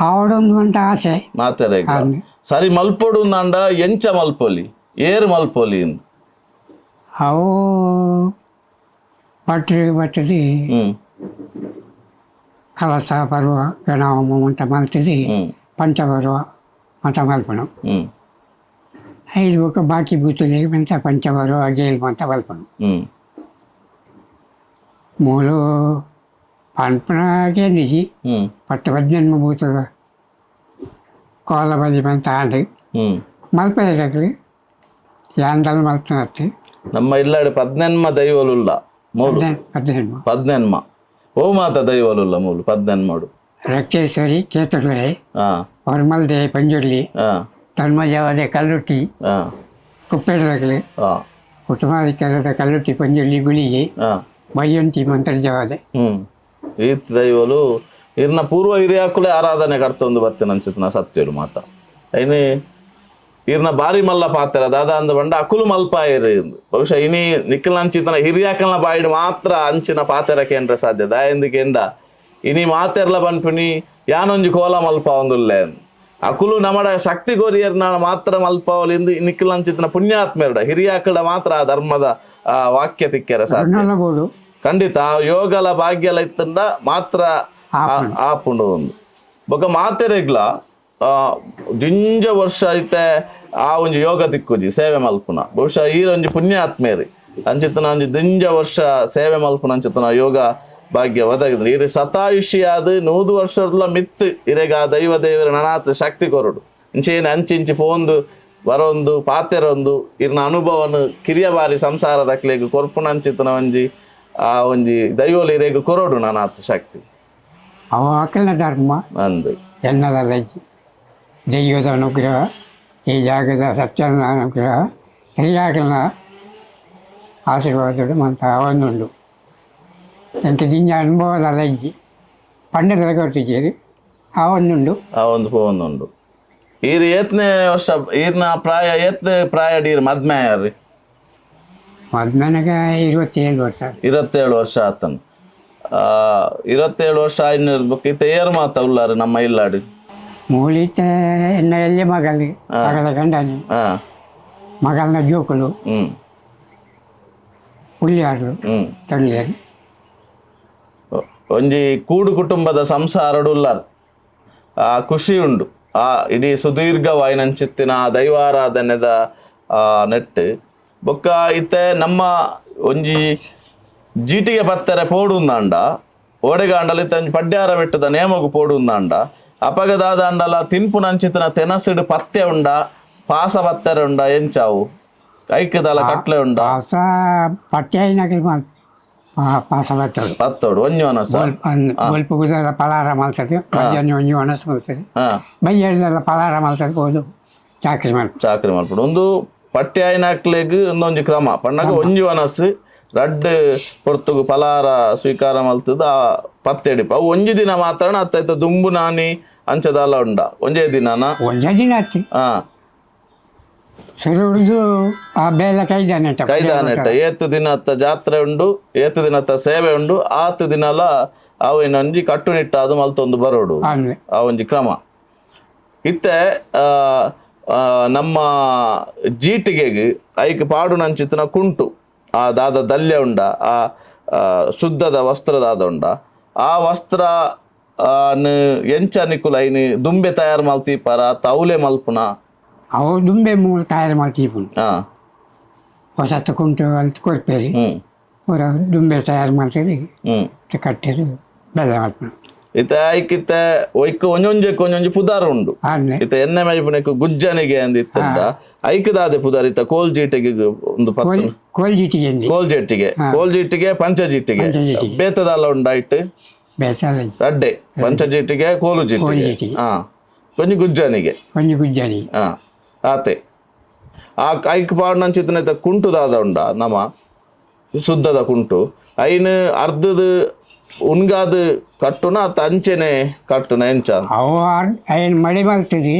ಆವಡೊಂದು ಅಂತ ಆಸೆ. ಮಾತೆರೆಗ್ ಸರಿ ಮಲ್ಪೊಡು ಅಂಡ ಎಂಚ ಮಲ್ಪೊಲಿ ಏರ್ ಮಲ್ಪೊಲಿ? ಅವು ಭಟ್ರು ಬರ್ತದೆ. ಕಲಸ ಪರ್ವ ಗಣಹೋಮ ಅಂತ ಮಲ್ತದೆ. ಪಂಚಪರ್ವ ಅಂತ ಮಲ್ಪಣ. ಐದು ಬೊಕ್ಕ ಬಾಕಿ ಬೂತುಲೆಗ್ ಮಂತ ಪಂಚಪರ್ವ ಗೇಲ್ ಮಂತ ಮಲ್ಪಣ. ಮೂಲು ಪನ್ಪುನ ಕೇಂದಿಜಿ. 10-18 ಬೂತದ ಕೋಲ ಬಲಿ ಮಂತ ಆಂಡ್. ಮಲ್ಪೆದಕ್ಲು ಯಾಂದಲ್ ಮಲ್ಪನತ್ತು. ನಮ್ಮ ಇಲ್ಲಾಡು ಪದ್ನೆನ್ಮ ದೈವಲುಲ್ಲ ಮೂಲು. 18. ಪದ್ನೆನ್ಮ ಓ ಮಾತ ದೈವಲುಲ್ಲ ಮೂಲು ಪದ್ನೆನ್ಮಡು? ರಕ್ತೇಶ್ವರಿ ಕೇತುರ್ಲೆ, ಹೊರ್ಮಲ್ದೆ ಪಂಜುರ್ಲಿ, ಧರ್ಮಜವಾದೆ ಕಲ್ಲುಟ್ಟಿ, ಕುಪ್ಪೆಡದಕ್ಲು, ಕುಟುಂಬಾಧಿಕಾರದ ಕಲ್ಲುಟ್ಟಿ ಪಂಜುರ್ಲಿ ಗುಳಿಗೆ, ಬಯ್ಯಂತಿ ಮಂತ್ರಜವಾದೆ. ಈತ್ ದೈವಲು ಇರ್ನ ಪೂರ್ವ ಹಿರಿಯಾಕುಲೇ ಆರಾಧನೆ ಕರ್ತೊಂದು ಬತ್ತಿನ ಅಂಚಿತ್ತಿನ ಸತ್ಯಲು ಮಾತ. ಐನಿ ಇರ್ನ ಬಾರಿ ಮಲ್ಲ ಪಾತ್ರ ದಾದಾ ಅಂದ ಬಂಡ ಅಕುಲು ಮಲ್ಪಾಯಿರು ಇಂದು. ಬಹುಶಃ ಇನಿ ನಿಕ್ಕಲಂಚಿತನ ಹಿರಿಯಾಕಲ್ನ ಬಾಯಿಡ್ ಮಾತ್ರ ಅಂಚಿನ ಪಾತೆರ ಕೇಂದ್ರ ಸಾಧ್ಯ. ದಾಯೆಂದು ಕೇಂಡ ಇನಿ ಮಾತೆರ್ಲ ಪನ್ಪಿನಿ ಯಾನೊಂಜಿ ಕೋಲ ಮಲ್ಪಾವೊಂದುಲ್ಲೆ. ಅಕುಲು ನಮಡ ಶಕ್ತಿ ಕೊರಿಯರ್ನ ಮಾತ್ರ ಮಲ್ಪಾವಲಿಂದು ನಿಕ್ಕಲಂಚಿತನ ಪುಣ್ಯಾತ್ಮೆರಡ ಹಿರಿಯಾಕಳ ಮಾತ್ರ ಆ ಧರ್ಮದ ಆ ವಾಕ್ಯ ತಿಕ್ಕೆರ ಸಾಧ್ಯ. ಬೋಡು. ಖಂಡಿತ ಆ ಯೋಗಲ ಭಾಗ್ಯಲ ಇತ್ತಂಡ ಮಾತ್ರ ಆಪುಂಡು ಒಂದು. ಬೊಕ ಮಾತೆರೆಗ್ಲ ಜಿಂಜ ವರ್ಷ ಐತೆ ಆ ಒಂಜಿ ಯೋಗ ತಿಕ್ಕುಜಿ ಸೇವೆ ಮಲ್ಪುನ. ಬಹುಶಃ ಈರೊಂಜಿ ಪುಣ್ಯಾತ್ಮೇರಿ ಅಂಚಿತನ ಒಂಜಿ ದಿಂಜ ವರ್ಷ ಸೇವೆ ಮಲ್ಪುನ ಅಂಚಿತನ ಯೋಗ ಭಾಗ್ಯ ಒದಗಿದ್ರು. ಇರು ಶತಾಯುಷಿಯಾದ 100 ವರ್ಷದ ಮಿತ್ತು ಇರೆಗ ಆ ದೈವ ದೇವರ ನನಾತ್ ಶಕ್ತಿ ಕೊರಡು. ಇಂಚೇನು ಅಂಚಿಂಚಿ ಪೋಂದು ಬರೊಂದು ಪಾತೆರೊಂದು ಇರ್ನ ಅನುಭವನು ಕಿರಿಯ ಬಾರಿ ಸಂಸಾರದಕ್ಲೆಗ್ ಕೊರ್ಪುನ ಅಂಚಿತನ ಒಂಜಿ ಆ ಒಂಜಿ ದೈವಲು ಇರೆಗ್ ಕೊರಡು ನನಾತ್ ಶಕ್ತಿ. ಅವ ಅಕಲ್ನ ಧರ್ಮ ಅಂದು ಎನ್ನದ ಲಜ್ಜಿ ದೈವದ ಅನುಗ್ರಹ, ಈ ಜಾಗದ ಸತ್ಯನ ಅನುಗ್ರಹ, ಹಿರಿಯಾಕಲ್ನ ಆಶೀರ್ವಾದಡು ಮಂತ ಅವನುಂಡು. ಎಂತ ದಿಂಜ ಅನುಭವದ ಲಜ್ಜಿ ಪಂಡದ ಕೊರ್ತಿಜೇರಿ ಅವನುಂಡು. ಆ ಒಂದು ಪೋವೊಂದುಂಡು. ಈರ್ ಏತ್ನೇ ವರ್ಷ ಈರ್ನ ಪ್ರಾಯ ಏತ್ನೇ ಪ್ರಾಯ ಡೀರ್ ಮದ್ಮೆ ಆಯರ್ರಿ? ಮದ್ಮೆನಾಗ 27 ವರ್ಷ. 27 ವರ್ಷ ಆತನು. 27 ವರ್ಷ ಆಯ್ನ ಬೊಕ್ಕ ಇತ್ತೆ ಏರ್ ಮಾತ ಉಲ್ಲಾರು ನಮ್ಮ ಇಲ್ಲಾಡು? ಮೂಲಿತ ಎನ್ನ ಎಲ್ಲಿ ಮಗಲಿ ಮಗಳ ಗಂಡನಿ, ಮಗಳನ್ನ ಜೋಕುಲು, ಹುಲಿಯಾರು, ತಂಗಿಯರು. ಒಂಜಿ ಕೂಡು ಕುಟುಂಬದ ಸಂಸಾರಡು ಉಲ್ಲಾರು. ಆ ಖುಷಿ ಉಂಡು. ಆ ಇಡೀ ಸುದೀರ್ಘವಾಯಿನಂಚಿತ್ತಿನ ಆ ದೈವಾರಾಧನೆದ ನೆಟ್ ಬೊಕ್ಕ ಇತ್ತೆ ನಮ್ಮ ಒಂಜಿ ಜೀಟಿಗೆ ಪತ್ತರೆ ಪೋಡುಂದಾಂಡ ಓಡೆಗಾಂಡಲ ಇತ್ತೆ ಒಂಜಿ ಪಡ್ಯಾರ ಬೆಟ್ಟದ ನೇಮಗು ಪೋಡುಂದಾಂಡ ಅಪಗ ದಾದಾಂಡಲ ತಿನ್ಪುನಂಚಿತ್ತಿನ ತೆನಸಿಡು ಪತ್ತೆ ಉಂಡ ಪಾಸ ಪತ್ತೆರೆ ಉಂಡ ಎಂಚಾವು ಐಕದಲ ಕಟ್ಲೆ ಉಂಡ? ಪಾಸ ಪತ್ತೆ ನಕಲಿ ಪಾಸ ಬರ್ತದೆ. ಪತ್ತೋಡು ಒಂಜಿ ಒನಸ. ಬೊಲ್ಪುಗುದೆಲ್ಲ ಪಲಾರ ಮಲ್ತದೆ, ಮಧ್ಯಾಹ್ನ ಒಂಜಿ ಒಣಸು ಮಲ್ತದೆ, ಬಯ್ಯದೆಲ್ಲ ಪಲಾರ ಮಲ್ತದೆ, ಹೋದು ಚಾಕ್ರಿ ಮಲ್ಪ. ಚಾಕ್ರಿ ಮಲ್ಪಡು. ಒಂದು ಪಟ್ಯ ಆಯ್ನಕ್ಲೆಗ್ ಒಂದೊಂಜಿ ಕ್ರಮ ಪಣ್ಣಗ ಒಂಜಿ ಒನಸ್ ರಡ್ಡ್ ಪೊರ್ತುಗು ಪಲಾರ ಸ್ವೀಕಾರ ಮಲ್ತದ ಆ ಪತ್ತೆಡಿಪ. ಅವು ಒಂಜಿ ದಿನ ಮಾತ್ರ ಅತ್ತೈತ ದುಂಬು ನಾನಿ ಅಂಚದಾಲ ಉಂಡ ಒಂಜೇ ದಿನನ? ಒಂಜೇ ದಿನ ಆತು. ಶುರು ಹಿಡಿದು ಆ ಬೇಲೆ ಕೈದಾನೆಟ್ಟ. ಕೈದಾನೆಟ್ಟ ಏತ್ ದಿನತ್ತ ಜಾತ್ರೆ ಉಂಡು, ಏತ್ ದಿನತ್ತ ಸೇವೆ ಉಂಡು, ಆತ್ ದಿನಲ ಅವು ಇನ್ನೊಂಜಿ ಕಟ್ಟುನಿಟ್ಟಾದ ಮಲ್ತೊಂದು ಬರೋಡು. ಆಮೇಲೆ ಆ ಒಂಜಿ ಕ್ರಮ ಇತ್ತೆ. ನಮ್ಮ ಜೀಟಿಗೆಗ್ ಐಕ್ ಪಾಡುನಂಚಿತ್ತಿನ ಕುಂಟು ಆ ದಾದ ದಲ್ಯ ಉಂಡ, ಆ ಆ, ಶುದ್ಧದ ವಸ್ತ್ರ ದಾದ ಉಂಡ, ಆ ವಸ್ತ್ರ ನು ಎಂಚ ನಿಕುಲು ಐನ್ ದುಂಬೆ ತಯಾರು ಮಲ್ತೀಪರ ತೌಲೆ ಮಲ್ಪುನ? ಅವು ದುಂಬೆ ಮೂಲ ತಯಾರು ಮಾಡ್ತೀವಿ. ಹೊಸ ಕುಂಟು ಅಂತ ಕೊಡ್ಪೇರಿ. ಪೂರ ದುಂಬೆ ತಯಾರು ಮಾಡ್ತೀವಿ. ಕಟ್ಟಿದ್ದು ಬೆಲ್ಲ ಮಾಡ್ಕೊಂಡು. ಇತ್ತೆ ಐಕಿತ್ತೆ ಒಯ್ಕ್ ಒಂಜೊಂಜೆಕ್ ಒಂಜೊಂಜಿ ಪುದಾರ್ ಉಂಡು. ಆಮೇಲೆ ಇತ್ತೆ ಎಣ್ಣೆ ಮೈಪುನೆಕ್ ಗುಜ್ಜನಿಗೆ ಅಂದ್ ಇತ್ತಂಡ ಐಕ್ ದಾದೆ ಪುದಾರ್ ಇತ್ತ ಕೋಲ್ ಜೀಟಿಗೆ ಒಂದು ಪತ್ತು? ಕೋಲ್ ಜೀಟಿಗೆ ಅಂದು. ಕೋಲ್ ಜೀಟಿಗೆ, ಕೋಲ್ ಜೀಟಿಗೆ, ಪಂಚ ಜೀಟಿಗೆ. ಪಂಚಜೀಟಿಗೆ. ಬೇತದಾಲ ಉಂಡಾಯ್ತು? ಬೇಸಾಲ. ರಡ್ಡೆ ಪಂಚ ಜೀಟಿಗೆ, ಕೋಲು ಜೀಟಿಗೆ. ಜೀಟಿಗೆ. ಒಂಜಿ ಗುಜ್ಜನಿಗೆ. ಒಂಜಿ ಗುಜ್ಜನಿಗೆ. ಆತೆ ಆ ಐಕ್ ಪಾಡ್ನಂಚಿತ್ತನ ಕುಂಟು ದಾದ ಉಂಡ ನಮ ಶುದ್ಧದ ಕುಂಟು ಐನ್ ಅರ್ಧದ ಉನ್ಗಾದ ಕಟ್ಟುನ ಅತ್ತ ಅಂಚೆನೆ ಕಟ್ಟುನ ಎಂಚ? ಅವು ಐನ್ ಮಳೆ ಮಲ್ತದೆ,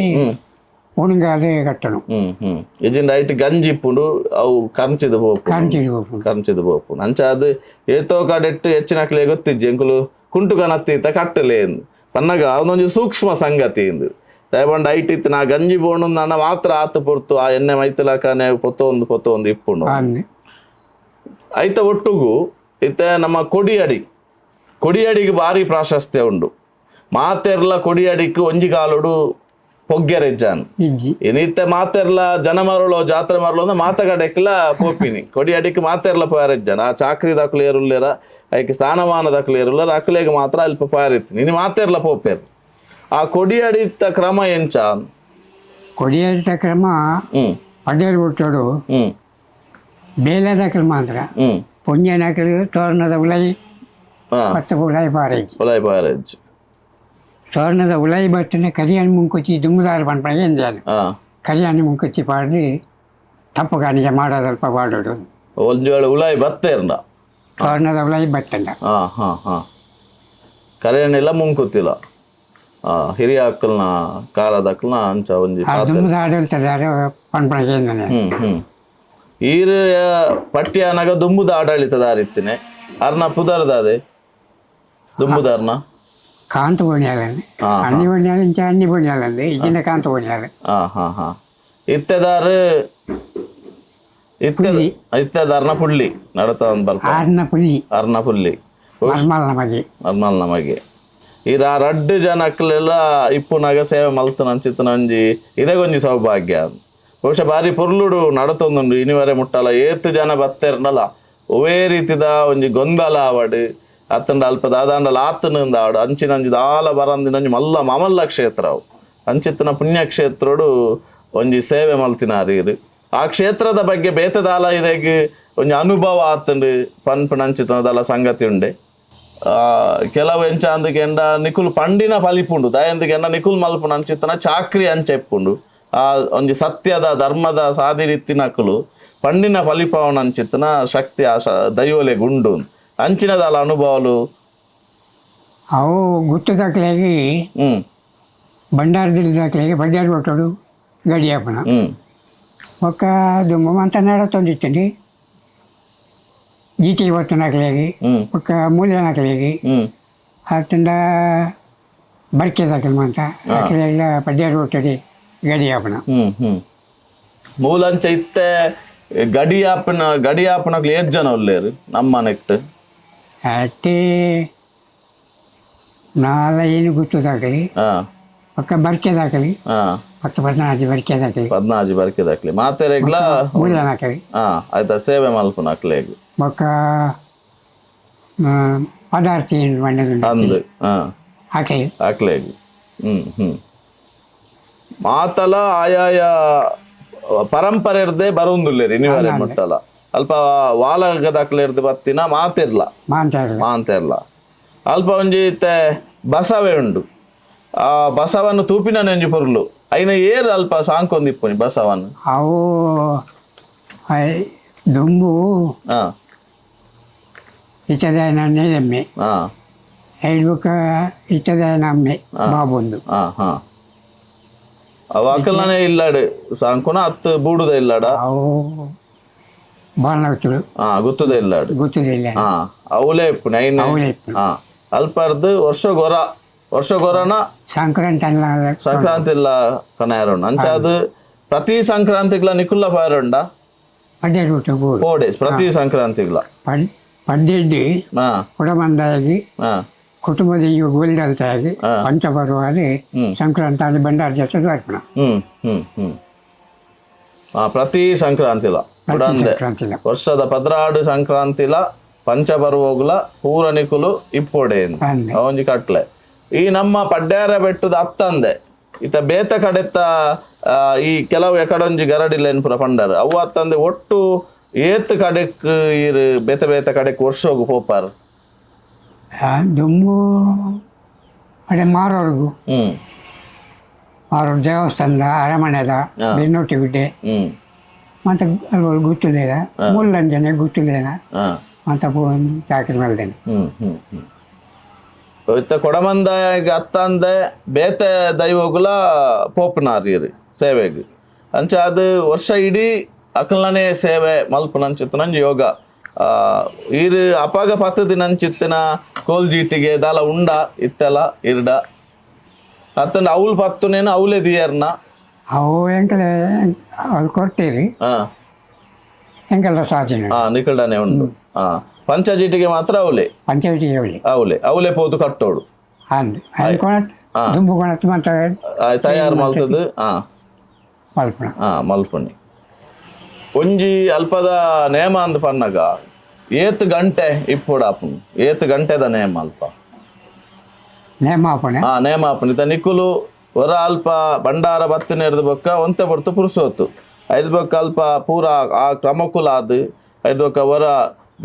ಉಣಗಾದೆ ಕಟ್ಟಣು. ಹ್ಮ್ ಹ್ಮ್ ಇಜಿಂದ ಐಟ್ ಗಂಜಿ ಇಪ್ಪುಂಡು, ಅವು ಕಂಚಿದ ಪೋಪುಂಡು. ಕಾಂಚಿಗೆ ಹೋಗ್ಕೊಂಡು. ಕಂಚಿದ ಪೋಪುಂಡು. ಅಂಚ ಅದು ಏತೋ ಕಡೆಟ್ಟು ಹೆಚ್ಚಿನಕ್ಲೆ ಗೊತ್ತಿಜ್ಜಿ ಎಂಕುಲು ಕುಂಟು ಕನತ್ತೀತ ಕಟ್ಟಲೆ ಎಂದು ಪನ್ನಗ ಅವನೊಂಜಿ ಸೂಕ್ಷ್ಮ ಸಂಗತಿ ಇಂದು. ದಯಪಂಡ ಐಟ್ ಇತ್ತು ನಾ ಗಂಜಿ ಬೋಣು ನನ್ನ ಮಾತ್ರ ಆತು ಪೊರ್ತು ಆ ಎಣ್ಣೆ ಮೈತಲಕನೆ ಪೊತ್ತೊಂದು ಪೊತ್ತೊಂದು ಇಪ್ಪುಂಡು. ಆಮೇಲೆ ಐತ ಒಟ್ಟುಗು ಇತ್ತೆ ನಮ್ಮ ಕೊಡಿ ಅಡಿ ಕೊಡಿಯಡಿಗೆ ಭಾರಿ ಪ್ರಾಶಸ್ತ್ಯ ಉಂಡು. ಮಾತೆರ್ಲ ಕೊಡಿಯಡಿಕ್ ಒಂಜಿ ಕಾಲುಡು ಪೊಗ್ಗೆರೆಜ್ಜಾನ್ ಇಜ್ಜಿ. ಇನಿತ್ತೆ ಮಾತೆರ್ಲ ಜನ ಮರಳೋ ಜಾತ್ರೆ ಮರಳೋ ಅಂದ್ರೆ ಮಾತಗಡೆಕ್ಲ ಪೋಪಿನಿ ಕೊಡಿಯಡಿಕ್ ಮಾತೆರ್ಲ ಪೋಯರೆಜ್ಜಾನ್. ಆ ಚಾಕ್ರಿ ದಾಖಲೆ ಏರುಲ್ಲೇರ, ಐಕ್ ಸ್ಥಾನಮಾನ ದಾಖಲೆ ಏರುಲ್ಲೇರ, ಅಕ್ಲೆಗ್ ಮಾತ್ರ ಅಲ್ಪ ಪೋಯರಿತ್ತು. ಇನಿ ಮಾತೆರ್ಲ ಪೋಪೇರು. ಆ ಕೊಡಿಯಡಿತ್ತ ಕ್ರಮ ಎಂಚ? ಕೊಡಿಯಡಿತ ಕ್ರಮ ಪಡ್ಡೇರು ಹುಟ್ಟೋಡು ಬೇಲೆದ ಕ್ರಮ ಅಂದ್ರೆ ಪುಣ್ಯನಕಲು ತೋರಣದ ಉಲೈ ಪತ್ತು ಉಲೈ ಪಾರೇಜ್. ಉಲೈ ಪಾರೇಜ್. ತೋರಣದ ಉಲೈ ಬತ್ತನೆ ಕರಿಯಾಣಿ ಮುಂಕುಚಿ ದುಂಗುದಾರ ಪನ್ಪಣ ಎಂಜಾನು ಕರಿಯಾಣಿ ಮುಂಕುಚಿ ಪಾಡ್ದು ತಪ್ಪು ಕಾಣಿಕೆ ಮಾಡೋದಲ್ಪ ಪಾಡೋಡು. ಒಂಜಿ ವೇಳೆ ಉಲಾಯಿ ಬತ್ತೇರ್ಂಡ? ತೋರಣದ ಉಲೈ ಬತ್ತಂಡ. ಹಾ ಹಾ ಹಾ ಕರೆಯಣಿಲ್ಲ ಮುಂಕುತ್ತಿಲ್ಲ. ಹಿರಿಯ ಅಕ್ಕಲ್ನ ಕಾಲದ ಅಕ್ಕಲ್ನ ಅಂಚ ಒಂಜಿ ಆ ಪಾತೆರ. ದುಂಬುದಾರ ಪನ್ಪಣ ಎಂದನೆ. ಹ್ಮ್ ಹ್ಮ್ ಈರ್ ಪಟ್ಟಿಯನಗ ದುಂಬುದ ಆಡಳಿತದ ಆರಿತ್ತಿನೆ ಅರ್ನ ಪುದರ್ದಾದೆ ದುಂಬುದಾರ್ನ? ಕಾಂತ ಬೋಣಿಯಾಲಂದು. ಅಣ್ಣಿ ಬೋಣಿಯಾಲ ಇಂಚ ಅಣ್ಣಿ ಬೋಣಿಯಾಲಂದು ಇಜ್ಜಿನ ಕಾಂತ ಬೋಣಿಯಾಲ. ಹಾ ಹಾ ಹಾ ಇತ್ತೆದಾರು ಇತ್ತೆ ಇತ್ತೆದಾರ್ನ ಪುಳ್ಳಿ ನಡತ ಬರ್ತ. ಆರ್ನ ಪುಲ್ಲಿ. ಅರ್ನ ಪುಲ್ಲಿ. ಮರ್ಮಲ್ನ ಮಗೆ. ಮರ್ಮಲ್ನ ಮಗೆ. ಈರ ಆ ರಡ್ಡು ಜನಕ್ಲೆಲ್ಲ ಇಪ್ಪುನಾಗ ಸೇವೆ ಮಲ್ತನ ಅಂಚಿತ್ತನ ಒಂಜಿ ಇರೆಗೊಂಜಿ ಸೌಭಾಗ್ಯ. ಬಹುಶಃ ಬಾರಿ ಪೊರ್ಲುಡು ನಡತೊಂದುಂಡು. ಇನಿವರೆ ಮುಟ್ಟಲ ಏತ್ ಜನ ಬತ್ತೆರ್ನಲ ಒವೇ ರೀತಿದ ಒಂಜಿ ಗೊಂದಲ ಆವಡ್ ಅತ್ತಂಡ ಅಲ್ಪ ದಾದಾಂಡಲ ಆತನಿಂದ ಆವಡ್ ಅಂಚಿನ ಒಂಜಿ ದಾಲ ಬರಂದಿನ ಒಂಜಿ ಮಲ್ಲ ಮಾಮಲ್ಲ ಕ್ಷೇತ್ರ ಅವು. ಅಂಚಿತ್ತನ ಪುಣ್ಯಕ್ಷೇತ್ರಡು ಒಂಜಿ ಸೇವೆ ಮಲ್ತಿನಾರ್ ಇರು. ಆ ಕ್ಷೇತ್ರದ ಬಗ್ಗೆ ಬೇತೆ ದಾಲ ಇರೆಗ್ ಒಂಜಿ ಅನುಭವ ಆತಂಡು ಪನ್ಪುನ ಅಂಚಿತ್ತನ ದಾಲ ಸಂಗತಿ ಉಂಡೆ? ಕೆಲವು ಎಂಚ ಅಂದಕೆಂಡ ನಿಕುಲು ಪಂಡಿನ ಫಲಿಪುಂಡು ದಯಂದಕೆಂಡ ನಿಕುಲ್ ಮಲ್ಪುನ ಅಂಚಿತ್ತನ ಚಾಕ್ರಿ ಅಂಚ ಇಪ್ಪುಂಡು. ಆ ಒಂಜಿ ಸತ್ಯದ ಧರ್ಮದ ಸಾದಿರಿತ್ತಿನಕುಲು ಪಂಡಿನ ಫಲಿಪವನ ಅಂಚಿತ್ತನ ಶಕ್ತಿ ಆ ದೈವಲೆ ಗುಂಡು ಅಂಚಿನದಾಲ ಅನುಭವಲು. ಅವು ಗುತ್ತದಾಕ್ಲಾಗಿ ಭಂಡಾರದಿಲ್ದಾಕ್ಲಾಗಿ ಭಂಡಾರ ಕೊಟ್ಟೋಡು ಗಡಿಯಾಪನ. ಒಕ್ಕ ದುಂಬು ಅಂತ ನಡತೊಂದಿತ್ತಂడి ಗೀತೆ ಒತ್ತನಾಕ್ಲಾಗಿ ಒಕ್ಕ ಮೂಲ್ಯನಾಕ್ಲಾಗಿ ಅತ್ತಿಂದ ಬರ್ಕೆದಾಕಲ್ ಅಂತ ಅಕ್ಲೆಲ್ಲ ಪಡ್ಯಾರ ಕೊಟ್ಟಡಿ ಗಡಿಯಾಪನ. ಹ್ಮ್ ಹ್ಮ್ ಮೂಲಂಚ ಇತ್ತೆ ಗಡಿಯಾಪನ ಗಡಿಯಾಪನಕ್ಲು ಏತ್ ಜನ ಉಲ್ಲೇರು ನಮ್ಮ ನೆಕ್ಟ್? ಅತ್ತೆ ನಾಲೈನು ಗುತ್ತದಾಕಲಿ. ಒಕ್ಕ ಬರ್ಕೆದಾಕಲಿ. 10 14 ಬರ್ಕೆದಾಕಲಿ. 14 ಬರ್ಕೆದಾಕ್ಲಿ ಮಾತೆರೆಗ್ಲ. ಮೂಲ್ಯನಾಕಲಿ. ಆಯ್ತಾ ಸೇವೆ ಮಲ್ಪುನ ಅಕ್ಲೆಗ್. ಬೊಕ್ಕ ಪದಾರ್ಥ ಏನು ಬಣ್ಣದುಂಡು. ಅಂದ್ ಆಕಲಿ. ಅಕ್ಲೆಗ್. ಹ್ಮ್ ಹ್ಮ್ ಮಾತಲ ಆಯಾಯ ಪರಂಪರೆ ಇರ್ದೆ ಬರೊಂದುಲ್ಲೇರಿ ಇನಿವರೆ ಮುಟ್ಟಲ. ಅಲ್ಪ ವಾಲಗದಕ್ಲೆರ್ದ್ ಬತ್ತಿನ ಮಾತಿರ್ಲ. ಮಾಂತಾಡಲ. ಮಾಂತೆರ್ಲ. ಅಲ್ಪ ಒಂಜಿ ಇತ್ತೆ ಬಸವೆ ಉಂಡು. ಆ ಬಸವನ್ನು ತೂಪಿನ ಒಂಜಿ ಪೊರ್ಲು. ಐನ ಏರ್ ಅಲ್ಪ ಸಾಂಕೊಂದಿಪ್ಪುನಿ ಬಸವನ್? ಅವು ದುಂಬು ಇತ್ತದಾಯನ ನೀಲಮ್ಮೆ ಐದು ಇತ್ತದಾಯನ ಅಮ್ಮೆ ಬಾಬೊಂದು. ಹಾ ಹಾ ಅವ ಅಕಲ್ನೇ ಇಲ್ಲಾಡು ಸಾಂಕುನ ಅತ್ತು ಬೂಡುದ ಇಲ್ಲಾಡ? ಅವು ಬಾಣతుడు. ಗೊತ್ತದ ಇಲ್ಲಾಡು. ಗೊತ್ತದಿಲ್ಲ. ಅವಲೇ ಇಪ್ಪುನಿ ಐನ. ಅವಲೇ ಇಪ್ಪುನಿ. ಅಲ್ಪರ್ದು ವರ್ಷ ಗೊರ ವರ್ಷ ಗೊರನ. ಸಂಕ್ರಾಂತಿ ಅಲ್ಲ. ಸಂಕ್ರಾಂತಿ ಇಲ್ಲ ಕನಾಯರುಂಡು. ಅಂಚ ಅದು ಪ್ರತಿ ಸಂಕ್ರಾಂತಿಗ್ಲ ನಿಕುಲ್ಲ ಪಾಯರುಂಡ? ಪಡ್ಡೆ ಊಟ ಬೋಡು. 4 ಡೇಸ್ ಪ್ರತಿ ಸಂಕ್ರಾಂತಿಗ್ಲ. ಪಡ್ಡೆಡ್ಡಿ ಕುಡಮಂದಾಗಿ ಕುಟುಂಬದ ಈ ಗೋಲ್ದಂತಾಗಿ ಪಂಚಪರ್ವಾದಿ ಸಂಕ್ರಾಂತಿ ಅಲ್ಲಿ ಭಂಡಾರ ಜಾತ್ರೆ ಅರ್ಪಣ. ಹ್ಮ್ ಹ್ಮ್ ಹ್ಮ್ ಪ್ರತಿ ಸಂಕ್ರಾಂತಿಲ ಬುಡಂದೆ? ಸಂಕ್ರಾಂತಿಲ. ವರ್ಷದ 12 ಸಂಕ್ರಾಂತಿಲ ಪಂಚಪರ್ವೋಗ್ಲ ಪೂರನಿಕುಲು ಇಪ್ಪೊಡೆ. ಅಂದೆ. ಒಂಜಿ ಕಟ್ಲೆ. ಈ ನಮ್ಮ ಪಡ್ಯಾರ ಬೆಟ್ಟದ ಅತ್ತಂದೆ ಇತ್ತ ಬೇತ ಕಡೆತ್ತ ಈ ಕೆಲವು ಎಕಡೊಂಜಿ ಗರಡಿಲೇನ್ ಪೂರ ಪಂಡರ್ ಅವು ಅತ್ತಂದೆ ಒಟ್ಟು ಏತ್ ಕಡೆಕ್ ಈರ್ ಬೇತೆ ಬೇತೆ ಕಡೆಕ್ ವರ್ಷೋಗು ಪೋಪಾರ್? ದುಂಬು ಅದೇ ಮಾರೋರ್ಗು ಮಾರೋರು ದೇವಸ್ಥಾನದ ಅರಮನೆದ ಬೆನ್ನೋಟಿ ಗುಡ್ಡೆ ಮತ್ತು ಅಲ್ಲಿ ಗುತ್ತುಲೇನ ಮುಲ್ಲಂಜನೆ ಗುತ್ತುಲೇನ ಅಂತ ಚಾಕರಿ ಮಲ್ದೇನೆ. ಹ್ಮ್ ಹ್ಮ್ ಹ್ಮ್ ಇತ್ತ ಕೊಡಮಂದಾಯ ಅತ್ತಂದೆ ಬೇತೆ ದೈವಗುಲ ಪೋಪುನಾರ್ ಸೇವೆಗ್. ಅಂಚ ಅದು ವರ್ಷ ಇಡೀ ಅಕಲ್ನನೇ ಸೇವೆ ಮಲ್ಪುನಂಚಿತ್ತನಂಜಿ ಯೋಗ. ಈರ್ ಅಪಾಗ ಪತ್ತು ದಿನಂಚಿತ್ತಿನ ಕೋಲ್ಜೀಟಿಗೆ ದಾಲ ಉಂಡ ಇತ್ತೆಲ ಇರ್ಡ ಅತ್ತಂಡ ಅವ್ಲು ಪತ್ತುನೇನು ಅವಲೇ ದಿಯರ್ನ? ಅವು ಎಂಕಲೆ ಅವ್ರು ಕೊಡ್ತೀರಿ. ಎಂಕೆಲ್ಲ ಸಾಧನೆ. ನಿಕಲ್ಡನೆ ಉಂಡು. ಪಂಚಜಿಟಿಗೆ ಮಾತ್ರ ಅವಲೆ. ಪಂಚಜಿಟಿಗೆ ಅವಲೆ. ಅವಲೆ ಅವಲೆ ಪೋದು ಕಟ್ಟೋಡು. ಅಂದ್ ಅಯ್ನ್ ಕೊಣತ್ ದುಂಬು ಕೊಣತ್ ಮಂತ. ತಯಾರು ಮಲ್ತದ್ದು. ಮಲ್ಪುಣ. ಮಲ್ಪುಣಿ. ಒಂಜಿ ಅಲ್ಪದ ನೇಮ ಅಂದ್ ಪನ್ನಗ ಏತ್ ಗಂಟೆ ಇಪ್ಪೊಡು ಆಪುಂಡು? ಏತ್ ಗಂಟೆದ ನೇಮ ಅಲ್ಪ? ನೇಮ ಆಪುಣೆ. ನೇಮ ಆಪುಂಡು. ಇತ್ತ ನಿಕುಲು ಒರ ಅಲ್ಪ ಭಂಡಾರ ಬತ್ತಿನೆರ್ದ್ ಬೊಕ್ಕ ಒಂತೆ ಪೊರ್ತು ಪುರುಸೋತು ಐದು ಬೊಕ್ಕ ಅಲ್ಪ ಪೂರ ಆ ಕ್ರಮಕುಲಾದ್ ಐದು ಬೊಕ್ಕ ಒರ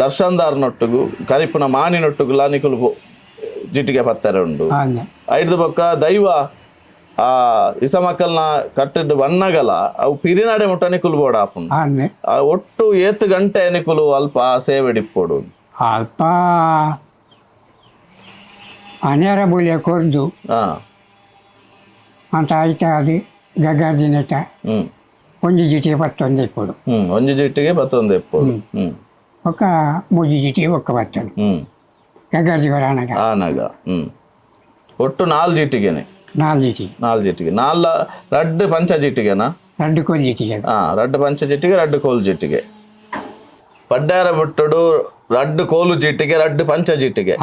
ದರ್ಶನದಾರನೊಟ್ಟುಗು ಕರಿಪುನ ಮಾಣಿನೊಟ್ಟುಗುಲ ನಿಕುಲು ಜಿಟಿಗೆ ಪತ್ತೆರೆ ಉಂಡು. ಐದು ಬೊಕ್ಕ ದೈವ ಆ ಇಸಮಕ್ಕಲ್ನ ಕಟ್ಟಿದ್ದು ಬಣ್ಣಗಲ ಅವು ಪಿರಿನಾಡೆ ಮುಟ್ಟ ನಿಕುಲು ಬೋಡ ಆಪುಂಡು. ಆ ಒಟ್ಟು ಏತ್ ಗಂಟೆ ನಿಕುಲು ಅಲ್ಪ ಸೇವೆ ಇಪ್ಪೊಡು? ಅಲ್ಪ ಅನೇರ ಬೂಲಿಯ ಕೊರ್ದು ಅಂತ ಆಯ್ತಾ ಅದು ಗಗ್ಗಾರ್ಜಿನೆಟ ಒಂಜಿ ಜಿಟಿಗೆ ಪತ್ತೊಂದು ಇಪ್ಪೊಡು. ಒಂಜಿ ಜಿಟ್ಟಿಗೆ ಪತ್ತೊಂದು ಇಪ್ಪೊಡು. ಒಕ್ಕ ಮೂಜಿ ಜಿಟಿಗೆ ಒಕ್ಕ ಪತ್ತೊಂದು ಗಗ್ಗಾರ್ಜಿ ಆನಗ. ಆನಗ. ಒಟ್ಟು ನಾಲ್ ಜಿಟ್ಟಿಗೆನೆ? ನಾಲ್ ಜಿಟಿಗೆ. ನಾಲ್ ಜಿಟ್ಟಿಗೆ. ನಾಲ್ ರಡ್ಡ್ ಪಂಚ ಜಿಟ್ಟಿಗೆನಾ? ರಡ್ಡು ಕೋಲ್ ಜಿಟಿಗೆ. ರಡ್ಡ್ ಪಂಚ ಜಿಟ್ಟಿಗೆ, ರಡ್ಡ್ ಕೋಲು ಜಿಟ್ಟಿಗೆ. ಪಡ್ಡಾರ ಬಿಟ್ಟುಡು ರಡ್ಡ್ ಕೋಲು ಜಿಟ್ಟಿಗೆ, ರಡ್ಡ್ ಪಂಚ ಜಿಟ್ಟಿಗೆ.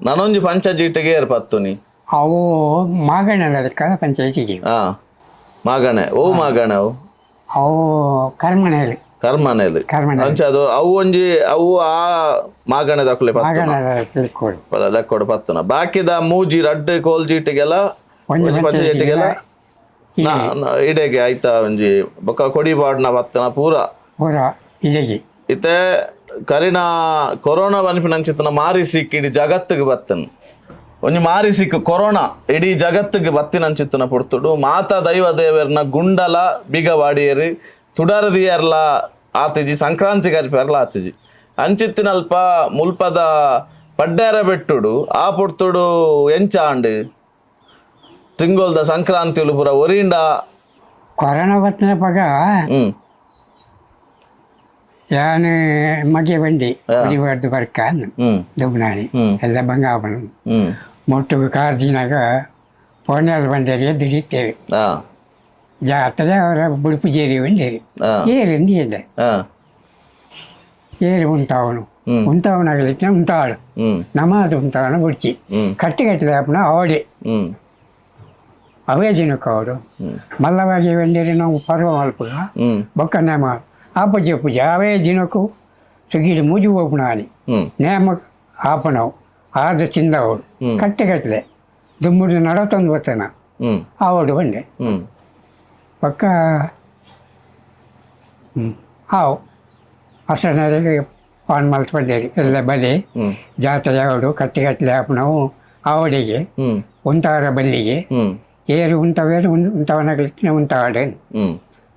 ನನೊಂಜಿ ಪಂಚ ಜಿಟ್ಟಿಗೆ ಏರ್ ಪತ್ತುನಿ? ಅವು ಮಾಗಣದ ಪಂಚಾಯತಿಗೆ. ಮಾಗಣೆ. ಓ ಮಾಗಣೆ ಅವು? ಅವು ಕರ್ಮಣೆಯಲ್ಲಿ. ಕರ್ಮಣೆಯಲ್ಲಿ. ಕರ್ಮಣೆ. ಅಂಚ ಅದು ಅವು ಒಂಜಿ ಅವು ಆ ಮಾಗಣೆ ದಕ್ಲೆ ಪತ್ತುನ? ಮಾಗಣದ ಲೆಕ್ಕೋಡು. ಲೆಕ್ಕೋಡು ಪತ್ತುನ. ಬಾಕಿದ ಮೂಜಿ ರಡ್ಡ್ ಕೋಲ್ ಜೀಟಿಗೆಲ್ಲ ಒಂಜಿ ಒಂಜಿ ಪಂಚ ಜೀಟಿಗೆಲ್ಲ ಇಡೆಗೆ ಆಯ್ತಾ ಒಂಜಿ ಬೊಕ್ಕ ಕೊಡಿ ಪಾಡ್ನ ಪತ್ತನ ಪೂರ. ಪೂರ ಇಡೆಗೆ. ಇತ್ತೆ ಕರಿನ ಕೊರೋನಾ ಪನ್ಪಿನಂಚಿತ್ತಿನ ಮಾರಿ ಸಿಕ್ ಇಡೀ ಜಗತ್ತಿಗೆ ಬತ್ತನ್. ಒಂಜಿ ಮಾರಿ ಸಿಕ್ ಕೊರೋನಾ ಇಡೀ ಜಗತ್ತಿಗೆ ಬತ್ತಿನಂಚಿತ್ತಿನ ಪೊರ್ತುಡು ಮಾತಾ ದೈವ ದೇವರ್ನ ಗುಂಡಲ ಬೀಗವಾಡಿಯರು ತುಡರದಿಯರ್ಲ ಆತಿಜಿ, ಸಂಕ್ರಾಂತಿ ಕರಿಪೆರ್ಲ ಆತಿಜಿ. ಅಂಚಿತ್ತಿನಲ್ಪ ಮುಲ್ಪದ ಪಡ್ಡೇರ ಬೆಟ್ಟುಡು ಆ ಪೊರ್ತುಡು ಎಂಚ ಆಂಡ್ ತಿಂಗೊಲ್ದ ಸಂಕ್ರಾಂತಿಲು ಪೂರ ಒರಿಂಡ? ಕೊರೋನಾ ಬತ್ತಿನ ಪಗ ಯಾನು ಮಗೆ ಬಂಡಿ ಬಡಿಬಾರ್ದು ಬರ್ಕ ದುಬ್ನಾಡಿ ಎಲ್ಲ ಬಂಗಾಪನ ಮೊಟ್ಟುಗು ಕಾರ್ ದಿನಾಗ ಪೋಣಾಲ್ ಬಂಡೇರಿ ಎದ್ದು ಇತ್ತೇವೆ. ಜಾತ್ರೆ ಅವರ ಬುಡುಪು ಜೇರಿ ಬಂಡೇರಿ ಏರಿಂದು ಎಂದೆ ಏರಿ ಉಂಟಾವನು ಉಂಟಾವನಾಗಲಿಕ್ಕೆ ಉಂಟಾಳು ನಮಾಜ್ ಉಂಟಾವನ ಬುಡ್ಚಿ ಕಟ್ಟಿ ಕಟ್ಟಿದ ಅಪ್ಪನ ಅವಡೆ ಅವೇ ದಿನಕ್ಕೆ ಅವರು ಮಲ್ಲವಾಗಿ ಬಂಡೇರಿ ನಾವು ಪರ್ವ ಮಲ್ಪುಗ ಬೊಕ್ಕ ನೇಮ ಆ ಪೂಜೆ ಪೂಜೆ ಅವೇ ದಿನಕ್ಕೂ ಸುಗೀಡು ಮೂಜು ಹೋಪುನಾನಿ ನೇಮ ಆಪನವು ಆದ ಚಿಂದವಳು ಕಟ್ಟೆ ಕಟ್ಟಲೆ ದುಮ್ಮುಡು ನಡತೊಂದು ಬತ್ತನ ಆವಡು ಬಂಡೆ ಪಕ್ಕ ಹಾವು ಅಸನರಿಗೆ ಪಾನ್ ಮಲ್ತ್ ಬಂಡೇರಿ ಎಲ್ಲ ಬಲಿ ಜಾತ್ರೆ ಆವಡು ಕಟ್ಟಿ ಕಟ್ಟಲೆ ಆಪನವು ಆವಡಿಗೆ ಉಂತಾರ ಬಲ್ಲಿಗೆ ಏರು ಉಂಟವೇರು ಉಂಟವನಗಳಿಗೆ ಉಂಟವಾಡೆ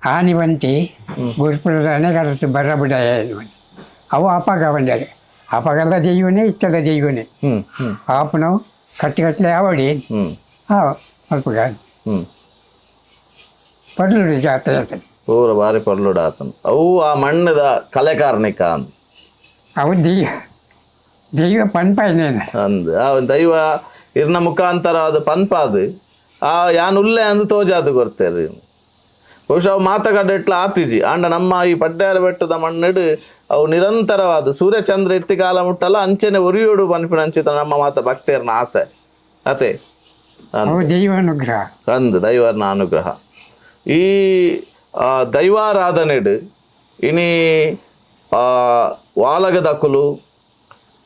ಆನಿ ಬಂತಿ ಗುರುಪುರದ ಅನೇಕರತ್ತು ಬರಬಿಡ ಅವು ಅಪಾಗ ಬಂದಾರೆ ಅಪಾಗೆಲ್ಲ ಜೈವನೇ ಇಷ್ಟದ ಜೈವನೇ ಹ್ಮ್ ಹ್ಮ್ ಆಪನವು ಕಟ್ಟಿ ಕಟ್ಟಲೆ ಆವಡಿ ಅಲ್ಪ ಪಡ್ಲುಡು ಜಾತ್ರೆ ಆಗ್ತದೆ. ಪೂರ ಬಾರಿ ಪರ್ಲುಡು ಆತನ. ಅವು ಆ ಮಣ್ಣದ ಕಲೆಕಾರ್ನಿಕ ಅಂದ್. ಅವು ದೈವ ದೈವ ಪನ್ಪಾಯಿನೇನ. ಅಂದ್ ಆ ದೈವ ಇರ್ನ ಮುಖಾಂತರ ಅದು ಪನ್ಪಾದು ಆ ಯಾನ್ ಉಲ್ಲೆ ಅಂದ್ ತೋಜಾದು ಕೊರ್ತೇರು. ಬಹುಶಃ ಅವು ಮಾತ ಕಡೆ ಎಟ್ಲ ಆತಿಜಿ. ಆಂಡ ನಮ್ಮ ಈ ಪಡ್ಡಾರ ಬೆಟ್ಟದ ಮಣ್ಣಿಡು ಅವು ನಿರಂತರವಾದ ಸೂರ್ಯಚಂದ್ರ ಇತ್ತಿ ಕಾಲ ಮುಟ್ಟಲ್ಲ ಅಂಚೆನೆ ಒರಿಯೋಡು ಪನ್ಪಿನ ಅಂಚಿತ ನಮ್ಮ ಮಾತ ಭಕ್ತೇರ್ನ ಆಸೆ ಅತೆ. ಅವು ದೈವ ಅನುಗ್ರಹ. ಅಂದ್ ದೈವರ್ನ ಅನುಗ್ರಹ. ಈ ದೈವಾರಾಧನೆಡು ಇನಿ ವಾಲಗದಕುಲು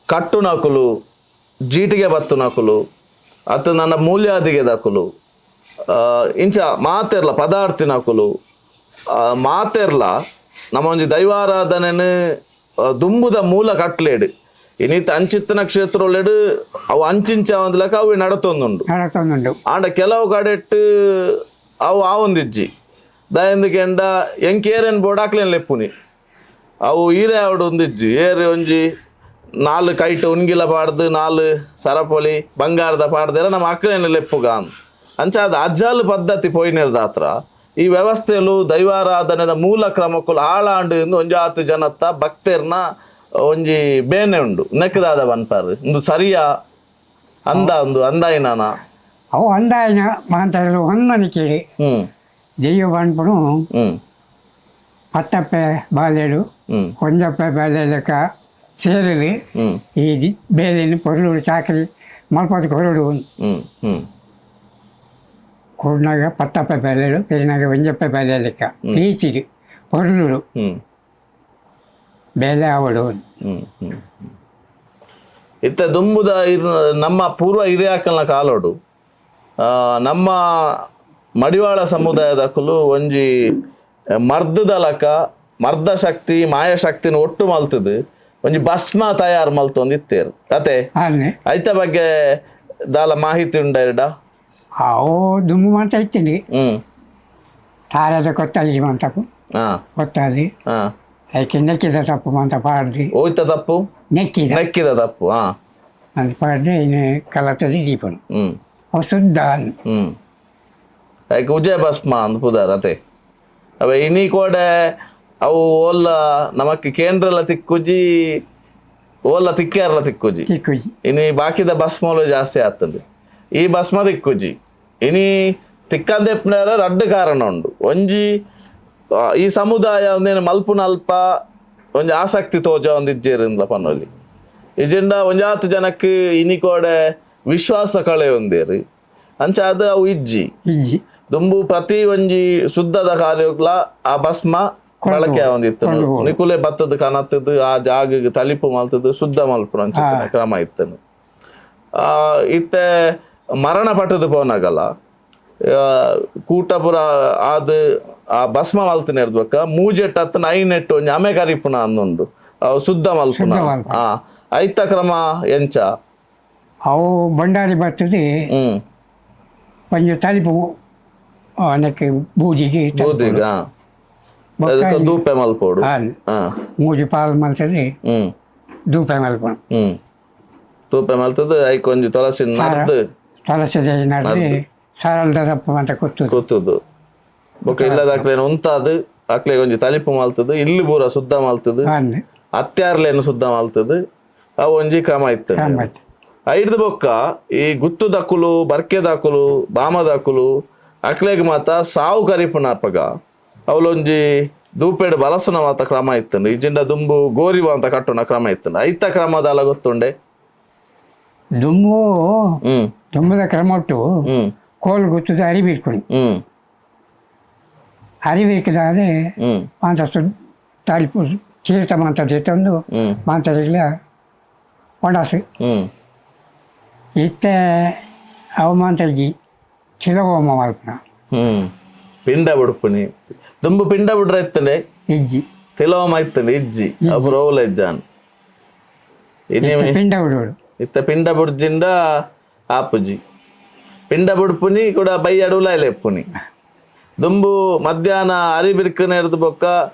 ಕಟ್ಟುನಕುಲು ಜೀಟಿಗೆ ಬತ್ತುನಕುಲು ಅತ್ತ ನನ್ನ ಮೂಲ್ಯಾದಿಗೆ ದಕುಲು ಇಂಚ ಮಾತೆರ್ಲ ಪದಾರ್ಥಿನಕುಲು ಮಾತೆರ್ಲ ನಮ್ಮ ಒಂಜಿ ದೈವಾರಾಧನೆನು ದುಂಬುದ ಮೂಲ ಕಟ್ಲೇಡು ಇನಿತ ಅಂಚಿತ್ತನ ಕ್ಷೇತ್ರೊಲೆಡು ಅವು ಅಂಚಿಂಚ ಒಂದ್ಲಕ ಅವು ನಡತೊಂದುಂಡು. ನಡತೊಂದುಂಡು. ಆಂಡ ಕೆಲವು ಕಡೆಟ್ ಅವು ಆವೊಂದಿಜ್ಜಿ. ದಯಂದು ಕೆಂಡ ಎಂಕೇರೇನು ಬೋಡಾಕ್ಲೇನು ಲೆಪ್ಪುನಿ ಅವು ಈರೆ ಆವಡು ಒಂದಿಜ್ಜಿ. ಏರು ಒಂಜಿ ನಾಲ್ ಕೈಟ್ ಉಣ್ಗಿಲ ಪಾಡ್ದು ನಾಲ್ ಸರಪೊಲಿ ಬಂಗಾರದ ಪಾಡ್ದೆರ ನಮ್ಮ ಅಕ್ಲೇನು ಲೆಪ್ಪುಗ ಅಂಚ ಅದು ಅಜ್ಜಾಲು ಪದ್ಧತಿ ಪೋಯಿನಿರ್ದಾತ್ರ ಈ ವ್ಯವಸ್ಥೆಲು ದೈವಾರಾಧನೆದ ಮೂಲ ಕ್ರಮಕ್ಕುಲು ಹಾಳಾಂಡು ಇಂದು ಒಂಜಾತು ಜನತ್ತ ಭಕ್ತೆರ್ನ ಒಂಜಿ ಬೇನೆ ಉಂಡು. ನೆಕ್ಕದಾದ ಪನ್ಪಾರು ಇಂದು ಸರಿಯಾ ಅಂದ ಒಂದು ಅಂದಾಯಿನಾನ? ಅವು ಅಂದಾಯಿನ ಮಾಂತರು ಹೊಂದಾಣಿಕೆ ದೈವ ಪನ್ಪುನು ಪತ್ತಪ್ಪೆ ಬಾಲೆಡು ಒಂಜಪ್ಪೆ ಬಾಲೆ ಲೆಕ್ಕ ಸೇರಿದು ಈ ಬೇಲೆಯನ್ನು ಪೊರ್ಲುಡು ಚಾಕರಿ ಮಲ್ಪದ ಕೊರಡು. ಹ್ಮ್ ಹ್ಮ್ ಕೊಡ್ನಾಗ ಪತ್ತಪ್ಪ ಬೇಲೆಡು, ಪೆರಿನಾಗ ಒಂಜಪ್ಪ ಬೇಲೆ ಲೆಕ್ಕ ಪೀಚಿಡು ಪೊರ್ಲುಡು ಬೇಲೆ ಅವಡು. ಹ್ಮ್ ಹ್ಮ್ ಇತ್ತೆ ದುಂಬುದ ನಮ್ಮ ಪೂರ್ವ ಹಿರಿಯಾಕಲ್ನ ಕಾಲೋಡು ನಮ್ಮ ಮಡಿವಾಳ ಸಮುದಾಯದಕುಲು ಒಂಜಿ ಮರ್ದದ ಲಕ ಮರ್ದ ಶಕ್ತಿ ಮಾಯಶಕ್ತಿನ ಒಟ್ಟು ಮಲ್ತದು ಒಂಜಿ ಭಸ್ಮ ತಯಾರು ಮಲ್ತೊಂದು ಇತ್ತೇರು ಅತೆ. ಆನೆ. ಐತ ಬಗ್ಗೆ ದಾಲ ಮಾಹಿತಿ ಉಂಡ? ಅವು ದುಂಬು ಮಾತ ಇತ್ತೀನಿ. ತಾರದ ಕೊತ್ತಲಿಗೆ ಮಂತಪ್ಪು. ಕೊತ್ತಾಲಿ. ಅದಕ್ಕೆ ನೆಕ್ಕಿದ ತಪ್ಪು ಮಂತ ಪಾಡ್ದು. ಹೋಯ್ತ ತಪ್ಪು? ನೆಕ್ಕಿದ. ನೆಕ್ಕಿದ ತಪ್ಪು. ಅಂತ ಪಾಡ್ದು ಇನ್ನು ಕಲತದ ದೀಪನು ಅವು ಶುದ್ಧ. ಐಕ್ ಉಜಯ ಭಸ್ಮ ಅಂದ್ ಪುದಾರ್ ಅತೆ. ಅವೆ ಇನಿ ಕೋಡೆ ಅವು ಓಲ್ಲ ನಮಕ್ ಕೇಂದ್ರಲ ತಿಕ್ಕುಜಿ, ಓಲ್ಲ ತಿಕ್ಕಾರಲ ತಿಕ್ಕುಜಿ. ತಿಕ್ಕುಜಿ. ಇನಿ ಬಾಕಿದ ಭಸ್ಮಲು ಜಾಸ್ತಿ ಆಗ್ತದೆ, ಈ ಭಸ್ಮ ತಿಕ್ಕುಜಿ. ಇನಿ ತಿಕ್ಕಂದೆಪ್ಪನಾರ ರಡ್ಡು ಕಾರಣ ಉಂಡು. ಒಂಜಿ ಈ ಸಮುದಾಯ ಒಂದೇನು ಮಲ್ಪುನಲ್ಪ ಒಂಜಿ ಆಸಕ್ತಿ ತೋಜ ಒಂದು ಇಜ್ಜೇರಿಂದ್ಲ ಪನ್ನೊಲಿ ಇಜೆಂಡ ಒಂಜಾತ್ ಜನಕ್ಕೆ ಇನಿ ಕೋಡೆ ವಿಶ್ವಾಸ ಕಳೆ ಒಂದೇರು ಅಂಚ ಅದು ಅವು ಇಜ್ಜಿ. ಇಜ್ಜಿ. ದುಂಬು ಪ್ರತಿ ಒಂಜಿ ಶುದ್ಧದ ಕಾರ್ಯಕ್ಲ ಆ ಭಸ್ಮ ಬಳಕೆ ಒಂದಿತ್ತು. ನಿಕುಲೆ ಬತ್ತದ ಕನತ್ತದು ಆ ಜಾಗಕ್ಕೆ ತಲಿಪು ಮಲ್ತದ್ದು ಶುದ್ಧ ಮಲ್ಪುನ ಅಂಚಿತ್ತಿನ ಕ್ರಮ ಇತ್ತನು. ಇತ್ತೆ ಮರಣ ಪಟ್ಟದ ಪೋನಾಗಲ್ಲ ಕೂಟಪುರ ಆದ್ ಆ ಭಸ್ಮ ಮಲ್ತನ ಇರ್ಬೇಕ ಮೂಜೆಟ್ ಹತ್ತನ ಐನೆಟ್ಟು ಒಂಜಿ ಅಮೆ ಕರಿಪುನ ಅಂದುಂಡು ಅವು ಶುದ್ಧ ಮಲ್ಪುನ. ಶುದ್ಧ ಮಲ್ಪುನ. ಐತ ಕ್ರಮ ಎಂಚ? ಅವು ಭಂಡಾರಿ ಬರ್ತದೆ. ಒಂಜಿ ತಲಿಪು ಅನಕ್ಕೆ ಬೂಜಿಗೆ ತಲಿಪು. ಬೂದಿಗ ಬೊಕ್ಕ ಅದಕ್ಕೆ ದೂಪೆ ಮಲ್ಪೋಡು. ಮೂಜಿ ಪಾಲ್ ಮಲ್ತದೆ. ದೂಪೆ ಮಲ್ಪುನ. ದೂಪೆ ಮಲ್ತದ ಐಕ್ ಒಂಜಿ ತುಳಸಿ ನಡ್ದು. ತುಳಸಿ ನಡ್ದು ಸಾರಲ್ದ ತಪ್ಪು ಅಂತ ಕೊತ್ತುದು. ಗೊತ್ತದು. ಬೊಕ್ಕ ಇಲ್ಲದ ಅಕ್ಲೇನು ಉಂತಾದು ಅಕ್ಲೆಗ್ ಒಂಜಿ ತಲಿಪು ಮಲ್ತದು ಇಲ್ಲಿ ಪೂರ ಶುದ್ಧ ಮಲ್ತದು. ಅತ್ಯಾರ್ಲೇನು ಶುದ್ಧ ಮಲ್ತದು ಅವು ಒಂಜಿ ಕ್ರಮ ಇತ್ತು. ಕ್ರಮ ಇತ್ತು. ಐಡ್ದು ಬೊಕ್ಕ ಈ ಗುತ್ತುದಕ್ಕುಲು ಬರ್ಕೆದಕ್ಕುಲು ಬಾಮದಕ್ಕುಲು ಅಕ್ಲೆಗ್ ಮಾತ ಸಾವು ಕರಿಪುನ ಅಪಗ ಅವಲೊಂಜಿ ದೂಪೆಡ್ ಬಲಸುನ ಮಾತ ಕ್ರಮ ಇತ್ತು. ಇಜಿಂಡ ದುಂಬು ಗೋರಿವ ಅಂತ ಕಟ್ಟುನ ಕ್ರಮ ಇತ್ತು. ಐತ ಕ್ರಮದಲ್ಲ ಗೊತ್ತುಂಡೆ? ದುಂಬು ದುಂಬದ ಕ್ರಮ ಒಟ್ಟು ಕೋಲು ಗುತ್ತದ ಅರಿಬಿರ್ಕೊಂಡು ಅರಿಬಿರ್ಕದಾದ್ರೆ ಮಾಂತ ತಾಳಿಪು ತೀರ್ಥ ಮಾಂತ ತಂದು ಮಾಂತರಿಗಳ ಒಣಸು. ಇತ್ತೆ ಅವು ಮಾಂತರ್ಜಿ ಚಿಲಗೋಮ ಮಲ್ಪನ. ಪಿಂಡ ಬಿಡ್ಪುನಿ. ದುಂಬು ಪಿಂಡ ಬಿಡ್ರ ಇತ್ತಂಡೆ? ಇಜ್ಜಿ. ತಿಲೋಮ ಇತ್ತಂಡೆ? ಇಜ್ಜಿ. ಅವು ರೋಲ ಇಜ್ಜಾನ್ ಇನಿ. ಇತ್ತೆ ಪಿಂಡ ಬಿಡೋಡು. ಇತ್ತ ಪಿಂಡ ಬುಡ್ಜಿಂಡ ಆಪುಜಿ. ಪಿಂಡ ಬುಡ್ಪುನಿ ಕೂಡ ಬೈ ಅಡುಲ ಎಪ್ಪುನಿ. ದುಂಬು ಮಧ್ಯಾಹ್ನ ಅರಿಬಿರ್ಕನ ಎರ್ದು ಬೊಕ್ಕ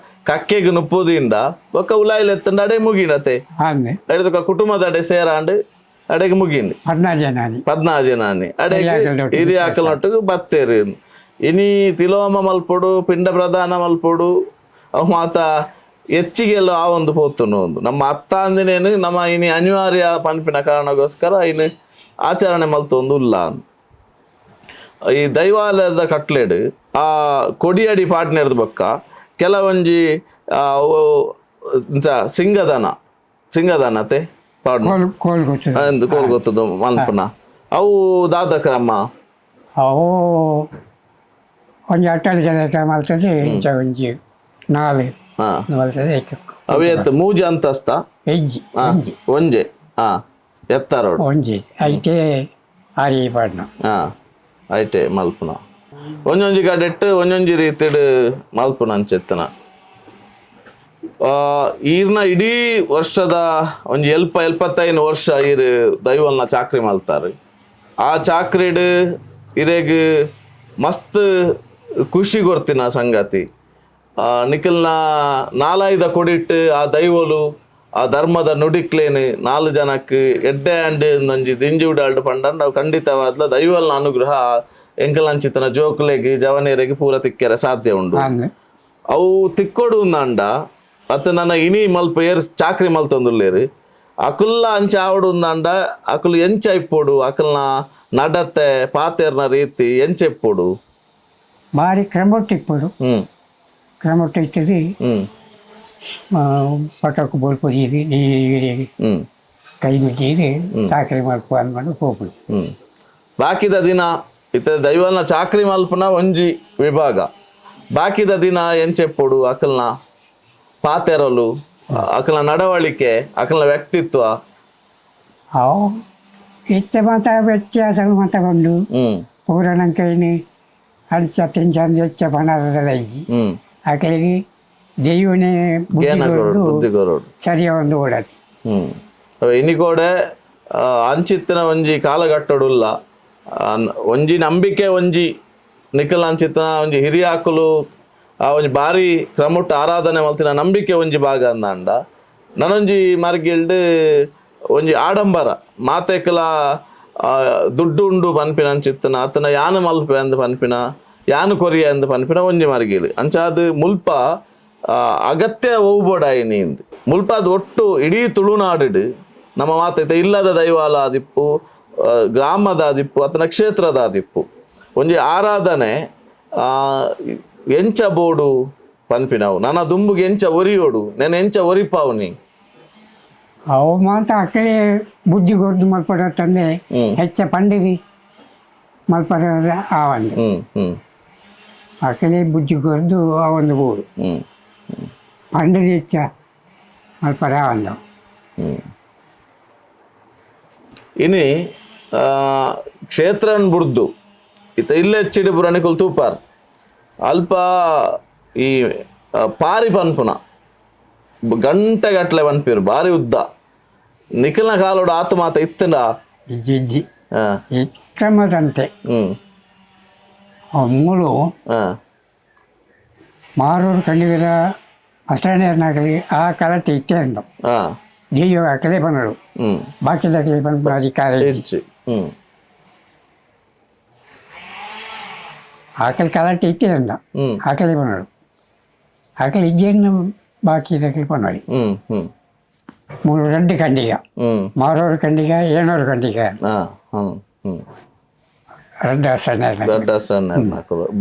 ಕಕ್ಕೆಗ್ ನುಪ್ಪುದಿಂಡ ಬೊಕ್ಕ ಉಲಾಯಿಲ್ ಎತ್ತಂಡ ಅಡೆ ಮುಗಿನತೆ. ಆಮೇಲೆ ಎಡ್ದೊಕ್ಕ ಕುಟುಂಬದ ಅಡೆ ಸೇರಾಂಡ್ ಅಡೆಗೆ ಮುಗಿಂಡು. 14 ಜನ ಅಲ್ಲಿ. 14 ಜನ ಅಡೆ. ಹಿರಿಯಾಕಲ್ನೊಟ್ಟಿಗೆ. ಹಿರಿಯಾಕಲ್ನೊಟ್ಟಿಗೆ ಬತ್ತೇರು. ಇನಿ ತಿಲೋಮ ಮಲ್ಪೊಡು, ಪಿಂಡ ಪ್ರಧಾನ ಮಲ್ಪೊಡು, ಅವು ಮಾತ ಹೆಚ್ಚಿಗೆಲ್ಲ ಆ ಒಂದು ಪೋತುನು ಒಂದು ನಮ್ಮ ಅತ್ತ ಅಂದಿನೇನು ನಮ್ಮ ಇನಿ ಅನಿವಾರ್ಯ ಪನ್ಪಿನ ಕಾರಣಕ್ಕೋಸ್ಕರ ಇನ್ನು ಆಚರಣೆ ಮಲ್ತೊಂದು ಉಲ್ಲ. ಈ ದೈವಾಲಯದ ಕಟ್ಲೆಡ್ ಆ ಕೊಡಿಯಡಿ ಪಾಡ್ನೆರ್ದ ಬೊಕ್ಕ ಕೆಲವೊಂಜಿ ಅವು ಇಂಚ ಸಿಂಗದನ ಸಿಂಗದನತೆ ಪಾಡ್ನ. ಕೋಲು ಕೋಲು ಗೊತ್ತದ. ಅಂದ್ ಕೋಲ್ ಗೊತ್ತದ ಮಲ್ಪುನ ಅವು ದಾದ ಕ್ರಮ? ಅವು ಒಂಜಿ ಅಟ್ಟಲ್ ಜನ ಮಲ್ತದೆ, ಇಂಚ ಒಂಜಿ ನಾಲ್ ಮಲ್ತದೆ ಏಕೆ. ಅವು ಎತ್ತು ಮೂಜಿ ಅಂತಸ್ತ? ಇಜ್ಜಿ. ಒಂಜಿ. ಒಂಜೆ ಎತ್ತರೋಡು. ಒಂಜಿ ಐತೆ ಆರಿ ಪಾಡ್ನ. ಐಟೆ ಮಲ್ಪುನ. ಒಂಜೊಂಜಿ ಕಡೆಟ್ ಒಂಜೊಂಜಿ ರೀತಿಡ್ ಮಲ್ಪುನ ಅಂಚೆತ್ತನ. ಈರ್ನ ಇಡೀ ವರ್ಷದ ಒಂಜಿ ಎಲ್ಪ ಎಲ್ಪತ್ತೈದು ವರ್ಷ ಈರ್ ದೈವಲ್ನ ಚಾಕ್ರಿ ಮಲ್ತಾರೆ. ಆ ಚಾಕ್ರಿಡ್ ಇರೆಗ್ ಮಸ್ತ್ ಖುಷಿ ಕೊರ್ತಿನ ಸಂಗತಿ ನಿಖಲ್ನ ನಾಲಾಯ್ದ ಕೊಡಿಟ್ಟು ಆ ದೈವಲು ಆ ಧರ್ಮದ ನುಡಿಕ್ಲೇನು ನಾಲ್ ಜನಕ್ಕೆ ಎಡ್ಡೆ ಅಂಡ್ ಒಂಜಿ ದಿಂಜಿ ಉಡಾಲ್ಡ್ ಪಂಡ ನಾವು ಖಂಡಿತವಾದ್ಲ ದೈವಲ್ನ ಅನುಗ್ರಹ ಎಂಕಲಂಚಿತನ ಜೋಕುಲೆಗ್ ಜವನೇರೆಗ್ ಪೂರ ತಿಕ್ಕೆರೆ ಸಾಧ್ಯ ಉಂಡು. ಅವು ತಿಕ್ಕೊಡು ಅಂಡ ಅತ್ತ ನನ್ನ ಇನಿ ಮಲ್ಪ ಏರ್ ಚಾಕ್ರಿ ಮಲ್ತೊಂದುಲ್ಲೇರು ಅಕುಲ್ಲ ಅಂಚ ಆವಡು ಉಂದಾಂಡ ಅಕುಲು ಎಂಚ ಇಪ್ಪೊಡು, ಅಕಲ್ನ ನಡತೆ ಪಾತೆರ್ನ ರೀತಿ ಎಂಚ ಇಪ್ಪೊಡು? ಬಾರಿ ಕ್ರಮೊಟ್ಟು ಇಪ್ಪೊಡು. ಕ್ರಮೊಟ್ಟು ಇತ್ತది. ಪಟಕು ಬೋಲ್ಪು ನೀರು ಕೈ ಮುಗಿದು ಚಾಕರಿ ಮಲ್ಪ ಅಂದ್ಕೊಂಡು ಹೋಗ್ಬಿಡು. ಬಾಕಿದ ದಿನ ಇತ್ತ ದೈವನ ಚಾಕ್ರಿ ಮಲ್ಪನ ಒಂಜಿ ವಿಭಾಗ. ಬಾಕಿದ ದಿನ ಎಂಚೆಪ್ಪೊಡು ಅಕಲ್ನ ಪಾತೆರಲು, ಅಕಲ್ನ ನಡವಳಿಕೆ, ಅಕಲ್ನ ವ್ಯಕ್ತಿತ್ವ? ಅವು ಇತ್ತೆ ಮಾತ ವ್ಯತ್ಯಾಸ ಮಾತ ಬಂದು ಪೂರ ನಂಕೈನಿ ಅಂಚ ತಿಂಚ ಹೆಚ್ಚ ಪಣದಲ್ಲ ಇಜ್ಜಿ. ಅಕಲಿಗೆ ದೈವನೇ ಬುದ್ಧಿ ಗೇನ ಕೊರೊಡು. ಕೊರ್ದು ಬುದ್ಧಿ ಕೊರೊಡು. ಸರಿಯ ಒಂದು ಓಡಾತಿ. ಅವೆ ಇನಿಕೋಡೆ ಅಂಚಿತ್ತಿನ ಒಂಜಿ ಕಾಲಘಟ್ಟಡುಲ್ಲ. ಒಂಜಿ ನಂಬಿಕೆ, ಒಂಜಿ ನಿಕಲ್ ಅಂಚಿತ್ತಿನ ಒಂಜಿ ಹಿರಿಯಾಕುಲು ಆ ಒಂಜಿ ಬಾರಿ ಕ್ರಮುಟ್ ಆರಾಧನೆ ಮಲ್ತಿನ ನಂಬಿಕೆ ಒಂಜಿ ಭಾಗ ಅಂದಾಂಡ, ನನೊಂಜಿ ಮರ್ಗಿಲ್ಡ್ ಒಂಜಿ ಆಡಂಬರ ಮಾತೆಕಲ ದುಡ್ಡು ಉಂಡು ಪನ್ಪಿನ ಅಂಚಿತ್ತಿನ ಆತನ ಯಾನು ಮಲ್ಪೆ ಅಂದ್ ಪನ್ಪಿನ, ಯಾನು ಕೊರಿಯ ಅಂದ್ ಪನ್ಪಿನ ಒಂಜಿ ಮರ್ಗಿಲ್. ಅಂಚಾದ್ ಮುಲ್ಪ ಅಗತ್ಯ ಒವ್ಬೋಡಾಯಿನಿ ಇಂದ್ ಮುಲ್ಪ ಅದು ಒಟ್ಟು ಇಡೀ ತುಳುನಾಡು ನಮ್ಮ ಮಾತೈತೆ ಇಲ್ಲದ ದೈವಾಲ ಆದಿಪ್ಪು, ಗ್ರಾಮದ ಆದಿಪ್ಪು ಅತನ ಕ್ಷೇತ್ರದ ಆದಿಪ್ಪು, ಒಂಜಿ ಆರಾಧನೆ ಎಂಚ ಬೋಡು ಪನ್ಪಿನವು, ನನ್ನ ದುಂಬುಗೆ ಎಂಚ ಒರಿಯೋಡು, ನೆನ ಎಂಚ ಒರಿಪಾವ್ನಿ? ಅವು ಮಾತ ಅಕಲೆ ಬುದ್ಧಿ ಕೊರ್ದು ಮಲ್ಪಡ ತಂದೆ ಹೆಚ್ಚ ಪಂಡಿದಿ ಮಲ್ಪಡ ಆ ಒಂದು ಹ್ಮ್ ಹ್ಮ್ ಅಕಲೆ ಬುದ್ಧಿ ಕೊರ್ದು ಆ ಒಂದು ಬೋಡು ಪಂಡಿದಿ ಹೆಚ್ಚ ಮಲ್ಪಡ ಆ ಒಂದು. ಇನಿ ಕ್ಷೇತ್ರನ್ ಬುಡ್ದು ಇತ್ತ ಇಲ್ಲೇ ಚಿಡಿಪುರ ನಿಕುಲ್ ತೂಪಾರ್ ಅಲ್ಪ ಈ ಪಾರಿ ಪನ್ಪುನ ಗಂಟೆ ಗಟ್ಲೆ ಪನ್ಪಿರು, ಬಾರಿ ಉದ್ದ. ನಿಖಲ್ನ ಕಾಲೋಡು ಆತ ಮಾತ ಇತ್ತಂಡ? ಇಜ್ಜಿ ಇಜ್ಜಿ. ಈ ಕ್ರಮದಂತೆ ಆ ಮೂಲು ಮಾರೂರು ಕಂಡಿಗರ ಅಸ್ತ್ರನೇರ್ನಾಗಲಿ ಆ ಕಲತೆ ಇತ್ತೇ ಉಂಡು. ದೈವ ಅಕಲೆ ಬಂದರು. ಬಾಕಿದಕಲೆ ಬಂದು ಅಧಿಕಾರ ಇಜ್ಜಿ. ಇಜ್ಜಿ. ಆಕಲಿ ಕಲಾಟೆ ಇತ್ತೇ ಉಂಡು. ಆಕಲೆ ಬಂದರು, ಆಕಲಿ ಇಜ್ಜೆಯನ್ನು ಬಾಕಿದಕಲಿ ಬಂದಳಿ. ಹ್ಮ್ ಹ್ಮ್ ಮೂರು ರೆಡ್ಡು ಕಂಡಿಗ. ಮಾರೋರು ಕಂಡಿಗ, ಏನೋರು ಕಂಡಿಗ. ಹಾ ಹ್ಮ್ ಹ್ಮ್ ರೆಡ್ಡು ಅಸ್ತ್ರನೇರ್ನಾಗಲಿ. ದೊಡ್ಡ ಸಣ್ಣ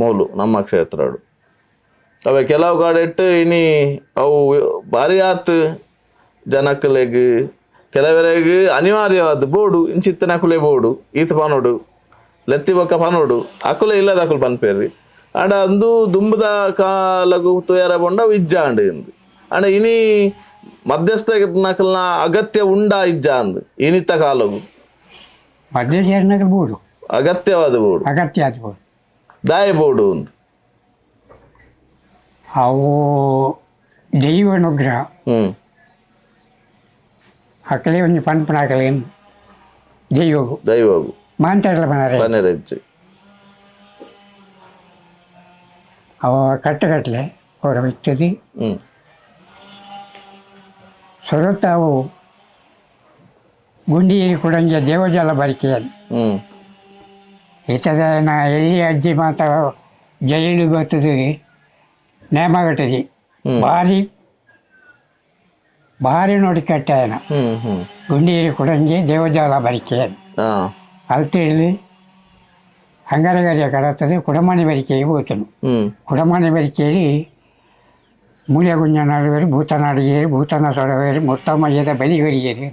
ಮೂಲು ನಮ್ಮ ಕ್ಷೇತ್ರಡು. ಅವೆ ಕೆಲವು ಕಡೆಟ್ ಇನಿ ಅವು ಬಾರಿ ಆತ್ ಜನಕ್ಕಲೆಗ್ ಕೆಲವರೆಗ್ ಅನಿವಾರ್ಯವಾದ ಬೋಡು ಇಂಚಿತ್ತಿನ ಅಕುಲೆ ಬೋಡು ಈತ ಪನೋಡು ಲೆತ್ತಿ ಬೊಕ್ಕ ಪನೋಡು ಅಕುಲೆ ಇಲ್ಲದ ಅಕುಲು ಪನ್ಪೇರಿ. ಆಂಡ ಅಂದು ದುಂಬುದ ಕಾಲಗು ತುಯರ ಬೊಂಡ ಅವು ಇಜ್ಜಾಂಡ್ ಇಂದು. ಆಂಡ ಇನಿ ಮಧ್ಯಸ್ಥ ನಕಲ್ನ ಅಗತ್ಯ ಉಂಡಾ ಇಜ್ಜಾ ಅಂದ್ ಇನಿತ ಕಾಲಗು? ಮಧ್ಯೆ ಸೇರಿನಾಗಲಿ ಬೋಡು. ಅಗತ್ಯವಾದ ಬೋಡು. ಅಗತ್ಯ ಆದ ಬೋಡು. ದಾಯ ಬೋಡು ಉಂದು? ಅವು ದೈವ ಅನುಗ್ರಹ. ಅಕಲೆ ಒಂಜಿ ಪನ್ಪುನ ಅಕಲೆ ದೈವಗು. ದೈವಗು. ಮಾಂತಾಡ್ಲ ಪನರೆ. ಪನೆರೆಜ್ಜಿ. ಅವ ಕಟ್ಟುಕಟ್ಲೆ ಅವರ ಇರ್ತದೆ. ಸುರತ ಅವು ಗುಂಡಿಯಲ್ಲಿ ಕೊಡಂಗೆ ದೇವಜಲ ಬರಿಕೆಯಲ್ಲಿ ಇತದ ನಾ ಎಲ್ಲಿ ಅಜ್ಜಿ ಮಾತ ಜೈಲು ಬರ್ತದೆ ನೇಮಗಟ್ಟದಿ. ಭಾರಿ ಭಾರಿ ನೋಡಿ ಕಟ್ಟಾಯನ. ಹ್ಮ್ ಹ್ಮ್ ಗುಂಡಿಯಲ್ಲಿ ಕೊಡಂಗೆ ದೇವಜಾಲ ಬರಿಕೆಯಲ್ಲಿ ಅಲ್ತಿಳಿ ಅಂಗರಗರಿಯ ಕಡತದೆ ಕುಡಮಾನಿ ಬರಿಕೆಗೆ ಹೋಗ್ತನು. ಕುಡಮಾನಿ ಬರಿಕೆಯಲ್ಲಿ ಮೂಲೆಗುಂಜ ನಾಡುವರು, ಭೂತನಾಡಿಗೇರಿ, ಭೂತನ ಸೊಡವೇರಿ, ಮುರ್ತಮಯ್ಯದ ಬಲಿಗರಿಗೇರಿ.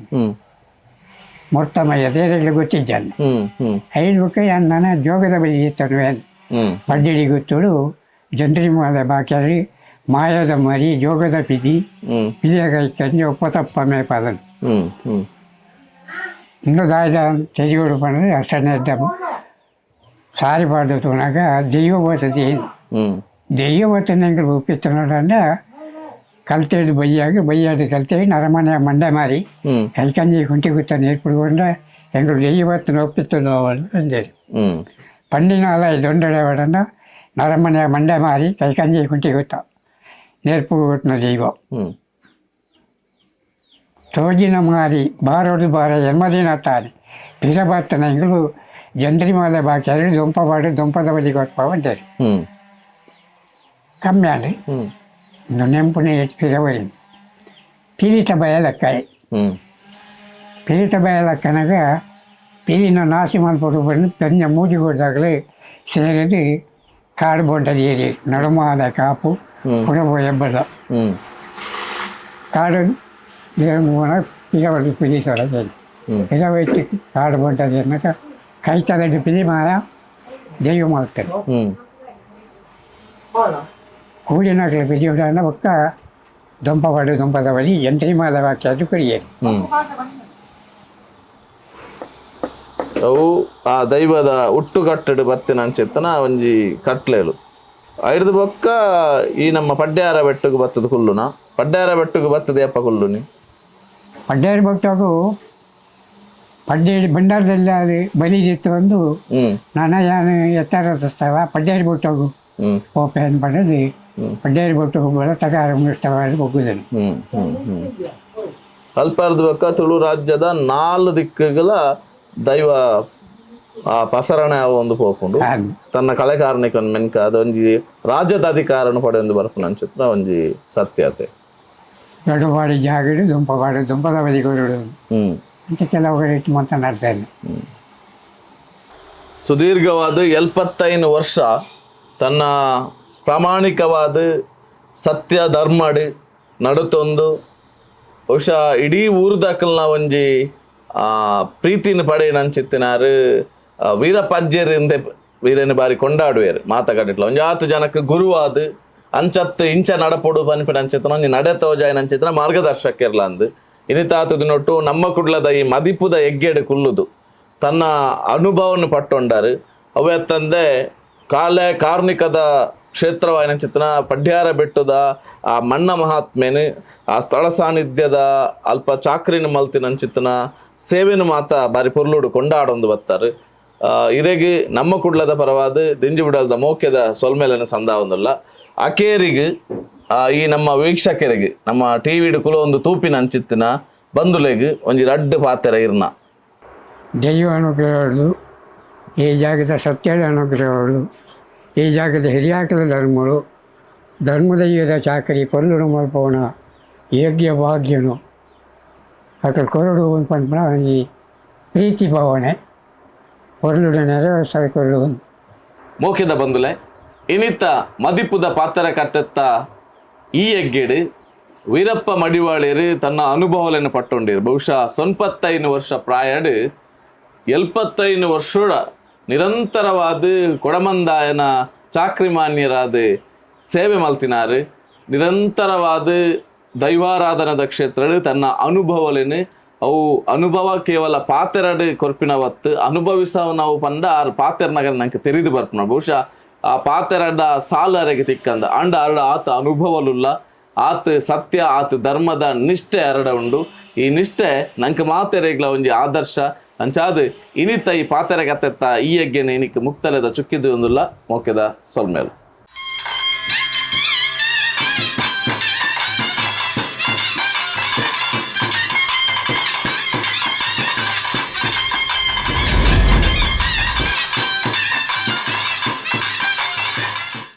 ಮುರ್ತಮಯ್ಯದ ಏರೆಲ್ಲ ಗೊತ್ತಿದ್ದಾನೆ. ಹ್ಮ್ ಹ್ಮ್ ಐದು ನನ್ನ ಜೋಗದ ಬಲಿ ತನುವೆ ಪಡ್ಡಿಡಿ ಗೊತ್ತುಡು ಜಂತ್ರಿ ಮಾದ ಬಾಕ್ಯಾರಿ ಮಾಯದ ಮರಿ ಜೋಗದ ಪಿದಿ ಪಿದಿಯ ಕೈ ಕಂಜಿ ಒಪ್ಪ ತಪ್ಪ ಮೇಪದನ್. ಹ್ಮ್ ಹ್ಮ್ ಇನ್ನು ದಾಯದ ತೆರಿಗೋಡು ಪಂಡ್ರೆ ಅಷ್ಟನೇ ಸಾರಿ ಪಾಡ್ದು ತೂನಾಗ ದೈವ ಬರ್ತದೆ. ದೈವ ಬರ್ತದೆ ಒಪ್ಪಿತ್ತನೋಡಂಡ ಕಲ್ತೇಡು ಬೈಯಾಗ ಬೈಯಾಡು ಕಲ್ತೇಳಿ ನರಮನೆ ಮಂಡೆ ಮಾರಿ ಕೈಕಂಜಿ ಕುಂಟಿ ಗುತ್ತ ನೀರು ಕುಡ್ಕೊಂಡ ಎಂಗಳು ದೈವತ್ತನ ಒಪ್ಪಿತ್ತು ಅಂದೇರಿ. ಪಂಡಿನಾಲ ದೊಂಡಡೆ ಒಡಂಡ ನರಮನೆ ಮಂಡೆ ಮಾರಿ ಕೈಕಂಜಿ ಕುಂಟಿ ಗುತ್ತ నేర్పు కొట్టిన దైవం. ತೋಜಿನ ಮಾರಿ ಬಾರೋಡು ಬಾರ ಎನ್ಮದಿನ ತಾರಿ ಪಿರಬತ್ತನ ಎಂಗಳು ಜಂತ್ರಿ ಮಾಲೆ ಬಾಕಿ ದೊಂಪ ಬಾಡು ದೊಂಪದ ಬಲಿ ಕೊಟ್ಪ ಅಂಟೇರಿ. ಕಮ್ಮಿ ಅಂడి ನೆಂಪುನಿ ಪಿರವರಿ ಪೀಳಿತ ಬಯಲಕ್ಕಾಯಿ. ಪೀಳಿತ ಬಯಲಕ್ಕನಗ ಪೀಳಿನ ನಾಸಿ ಮಲ್ಪಡು ಬಂದು ಪೆಂಜ ಮೂಜಿ ಕೊಡ್ದಾಗಲೇ ಸೇರಿದು ಕಾಡು ಬೊಂಡದ ಏರಿ ನಡುಮಾದ ಕಾಪು ಪುಡಬೋ ಹೆಬ್ಬದ. ಕಾಡು ನೀರು ಪಿರವಡಿ ಪಿಲಿಸೋಡ ಪಿರವೈತಿ ಕಾಡು ಬಂಟದ ಎನ್ನಕ ಕೈತಲಡ್ಡು ಪಿಲಿ ಮಾರ ದೈವ ಮಾಡ್ತಾರೆ. ಕೂಡಿನಾಗಲಿ ಪಿಲಿಯುಡಾನ ಬೊಕ್ಕ ದೊಂಪವಾಡು ದೊಂಪದ ಬಳಿ ಎಂಟ್ರಿ ಮಾದ ವಾಕ್ಯ ಅದು ಕರಿಯೇ. ಅವು ಆ ದೈವದ ಹುಟ್ಟುಕಟ್ಟಡು ಬತ್ತಿನ ಅಂಚೆತ್ತನ ಒಂಜಿ ಕಟ್ಲೇಲು ಐಡ್ದು ಬೊಕ್ಕ ಈ ನಮ್ಮ ಪಡ್ಯಾರ ಬೆಟ್ಟುಗು ಬತ್ತದ ಕುಲ್ಲುನ. ಪಡ್ಯಾರ ಬೆಟ್ಟುಗು ಬತ್ತದ ಅಪ್ಪ ಕುಲ್ಲುನಿ? ಪಡ್ಡೇರು ಬೊಟ್ಟಗು ಪಡ್ಡೇರಿ ಭಂಡಾರದಲ್ಲಿ ಅದು ಬಲಿದಿತ್ತು ಒಂದು. ನಾನ ಯಾನು ಎತ್ತರ ಸ್ಥಳ ಪಡ್ಡೇರಿ ಬೊಟ್ಟಗು ಪೋಪೆಯನ್ನು ಪಡೆದು ಪಡ್ಡೇರಿ ಬೊಟ್ಟು ಬೆಳತಕಾರ ಇಷ್ಟವಾಗಿ ಹೋಗುದನು. ಹ್ಮ್ ಹ್ಮ್ ಹ್ಮ್ ಅಲ್ಪಾರ್ದು ಬೊಕ್ಕ ತುಳು ರಾಜ್ಯದ ನಾಲ್ ದಿಕ್ಕುಗಳ ದೈವ ಆ ಪಸರಣೆ ಒಂದು ಪೋಪುಂಡು. ತನ್ನ ಕಲೆ ಕಾರಣಿಕನ್ ಮೆನ್ಕ ಅದೊಂಜಿ ರಾಜ್ಯದ ಅಧಿಕಾರನು ಪಡೆಯೊಂದು ಬರ್ಪುನ ಅಂಚಿತ್ನ ಒಂಜಿ ಸತ್ಯತೆ. ದೊಡ್ಡವಾಡಿ ಜಾಗಡು ದುಂಪವಾಡು ದುಂಪದ ಬದಿ ಕೊರಡು ಅಂತ ಕೆಲವು ಕಡೆ ಇಟ್ಟು ಮಾತನಾಡ್ತಾನೆ. ಸುದೀರ್ಘವಾದ 75 ವರ್ಷ ತನ್ನ ಪ್ರಾಮಾಣಿಕವಾದ ಸತ್ಯ ಧರ್ಮಡ್ ನಡುತೊಂದು ಬಹುಶಃ ಇಡೀ ಊರುದಕಲ್ನ ಒಂಜಿ ಪ್ರೀತಿನ ಪಡೆಯಿನಂಚಿತ್ತಿನಾರು ವೀರಪಜ್ಜೆರಿಂದೆ ವೀರನ ಬಾರಿ ಕೊಂಡಾಡುವೇರು. ಮಾತಗಡಿಟ್ಲ ಒಂಜಾತು ಜನಕ್ಕೆ ಗುರುವಾದ ಅಂಚತ್ತು ಇಂಚ ನಡಪೊಡು ಪನ್ಪಿನ ಅಂಚಿತ್ತನ ಒಂಜಿ ನಡೆ ತೋಜಾಯಿನ ಅಂಚಿತ್ತನ ಮಾರ್ಗದರ್ಶಕಿರ್ಲ ಅಂದ್ ಇನಿತಾತು ದಿನೊಟ್ಟು ನಮ್ಮ ಕುಡ್ಲದ ಈ ಮದಿಪುದ ಎಗ್ಗೆಡು ಕುಲ್ಲುದು ತನ್ನ ಅನುಭವವನ್ನು ಪಟ್ಟೊಂಡಾರು. ಅವೇ ತಂದೆ ಕಾಲೆ ಕಾರ್ಣಿಕದ ಕ್ಷೇತ್ರವಾಯಿನ ಚಿತ್ರನ ಪಡ್ಯಾರ ಬೆಟ್ಟದ ಆ ಮಣ್ಣ ಮಹಾತ್ಮೇನು ಆ ಸ್ಥಳ ಸಾನ್ನಿಧ್ಯದ ಅಲ್ಪ ಚಾಕ್ರಿನ ಮಲ್ತಿನ ಚಿತ್ರನ ಸೇವೆನು ಮಾತ ಬಾರಿ ಪೊರ್ಲುಡು ಕೊಂಡಾಡೊಂದು ಬತ್ತಾರೆ. ಇರೆಗ್ ನಮ್ಮ ಕುಡ್ಲದ ಪರವಾದ ದಿಂಜಿ ಬಿಡಲ್ದ ಮೋಕ್ಯದ ಸೊಲ್ಮೇಲನ ಸಂದಾವೊಂದುಲ್ಲ. ಅಕೇರಿಗ್ ಈ ನಮ್ಮ ವೀಕ್ಷಕರಿಗೆ ನಮ್ಮ ಟಿವಿಡು ಕುಲ ಒಂದು ತೂಪಿನ ಅಂಚಿತ್ತಿನ ಬಂಧುಲೆಗ್ ಒಂಜಿ ರಡ್ಡ್ ಪಾತೆರ ಇರ್ನ. ದೈವ ಅನುಗ್ರಹಗಳು, ಈ ಜಾಗದ ಸತ್ಯದ ಅನುಗ್ರಹಗಳು, ಈ ಜಾಗದ ಹಿರಿಯಾಕಲ ಧರ್ಮಗಳು, ಧರ್ಮದೈವದ ಚಾಕರಿ ಕೊಲ್ಲುನು ಮಲ್ಪವನ ಯೋಗ್ಯ ಭಾಗ್ಯನು ಅಕಲ್ ಕೊರಡು ಪನ್ಪುನ ಒಂಜಿ ಪ್ರೀತಿ ಭಾವನೆ ಕೊರಳುಡು ನೆರವೇರಿಸ ಕೊರಡು. ಮೋಕೆದ ಬಂಧುಲೆ, ಇನಿತ ಮದಿಪುದ ಪಾತ್ರ ಕಟ್ಟೆತ್ತ ಈ ಎಗ್ಗೆಡು ವೀರಪ್ಪ ಮಡಿವಾಳೇರು ತನ್ನ ಅನುಭವಗಳನ್ನು ಪಟ್ಟೊಂಡಿರು. ಬಹುಶಃ 95 ವರ್ಷ ಪ್ರಾಯಡು 75 ವರ್ಷ ನಿರಂತರವಾದ ಕೊಡಮಂದಾಯನ ಚಾಕ್ರಿಮಾನ್ಯರಾದ ಸೇವೆ ಮಲ್ತಿನಾರು. ನಿರಂತರವಾದ ದೈವಾರಾಧನದ ಕ್ಷೇತ್ರ ತನ್ನ ಅನುಭವಲೇನು ಅವು ಅನುಭವ ಕೇವಲ ಪಾತೆರಡು ಕೊರ್ಪಿನವತ್ತು ಅನುಭವಿಸವ ನಾವು ಪಂಡ ಆರು ಪಾತೆರ್ನಗರ ನಂಗೆ ತೆರಿದು ಬರ್ಪುನ. ಬಹುಶಃ ಆ ಪಾತೆರಡ ಸಾಲರೆಗೆ ತಿಕ್ಕಂದ ಅಂಡ ಅರಡ ಆತ ಅನುಭವಲುಲ್ಲ ಆತ ಸತ್ಯ ಆತ ಧರ್ಮದ ನಿಷ್ಠೆ ಅರಡ ಉಂಡು. ಈ ನಿಷ್ಠೆ ನಂಗೆ ಮಾತೆರೆಗ್ಲ ಒಂಜಿ ಆದರ್ಶ ಅಂಚಾದ ಇನಿತ ಈ ಪಾತೆರಗತ್ತೆತ್ತ ಈ ಯಜ್ಞನ ಇನಿಕ್ ಮುಕ್ತಲೆದ ಚುಕ್ಕಿದ್ದು ಒಂದುಲ್ಲ ಮೋಕೆದ ಸೊಲ್ಮೇಲು.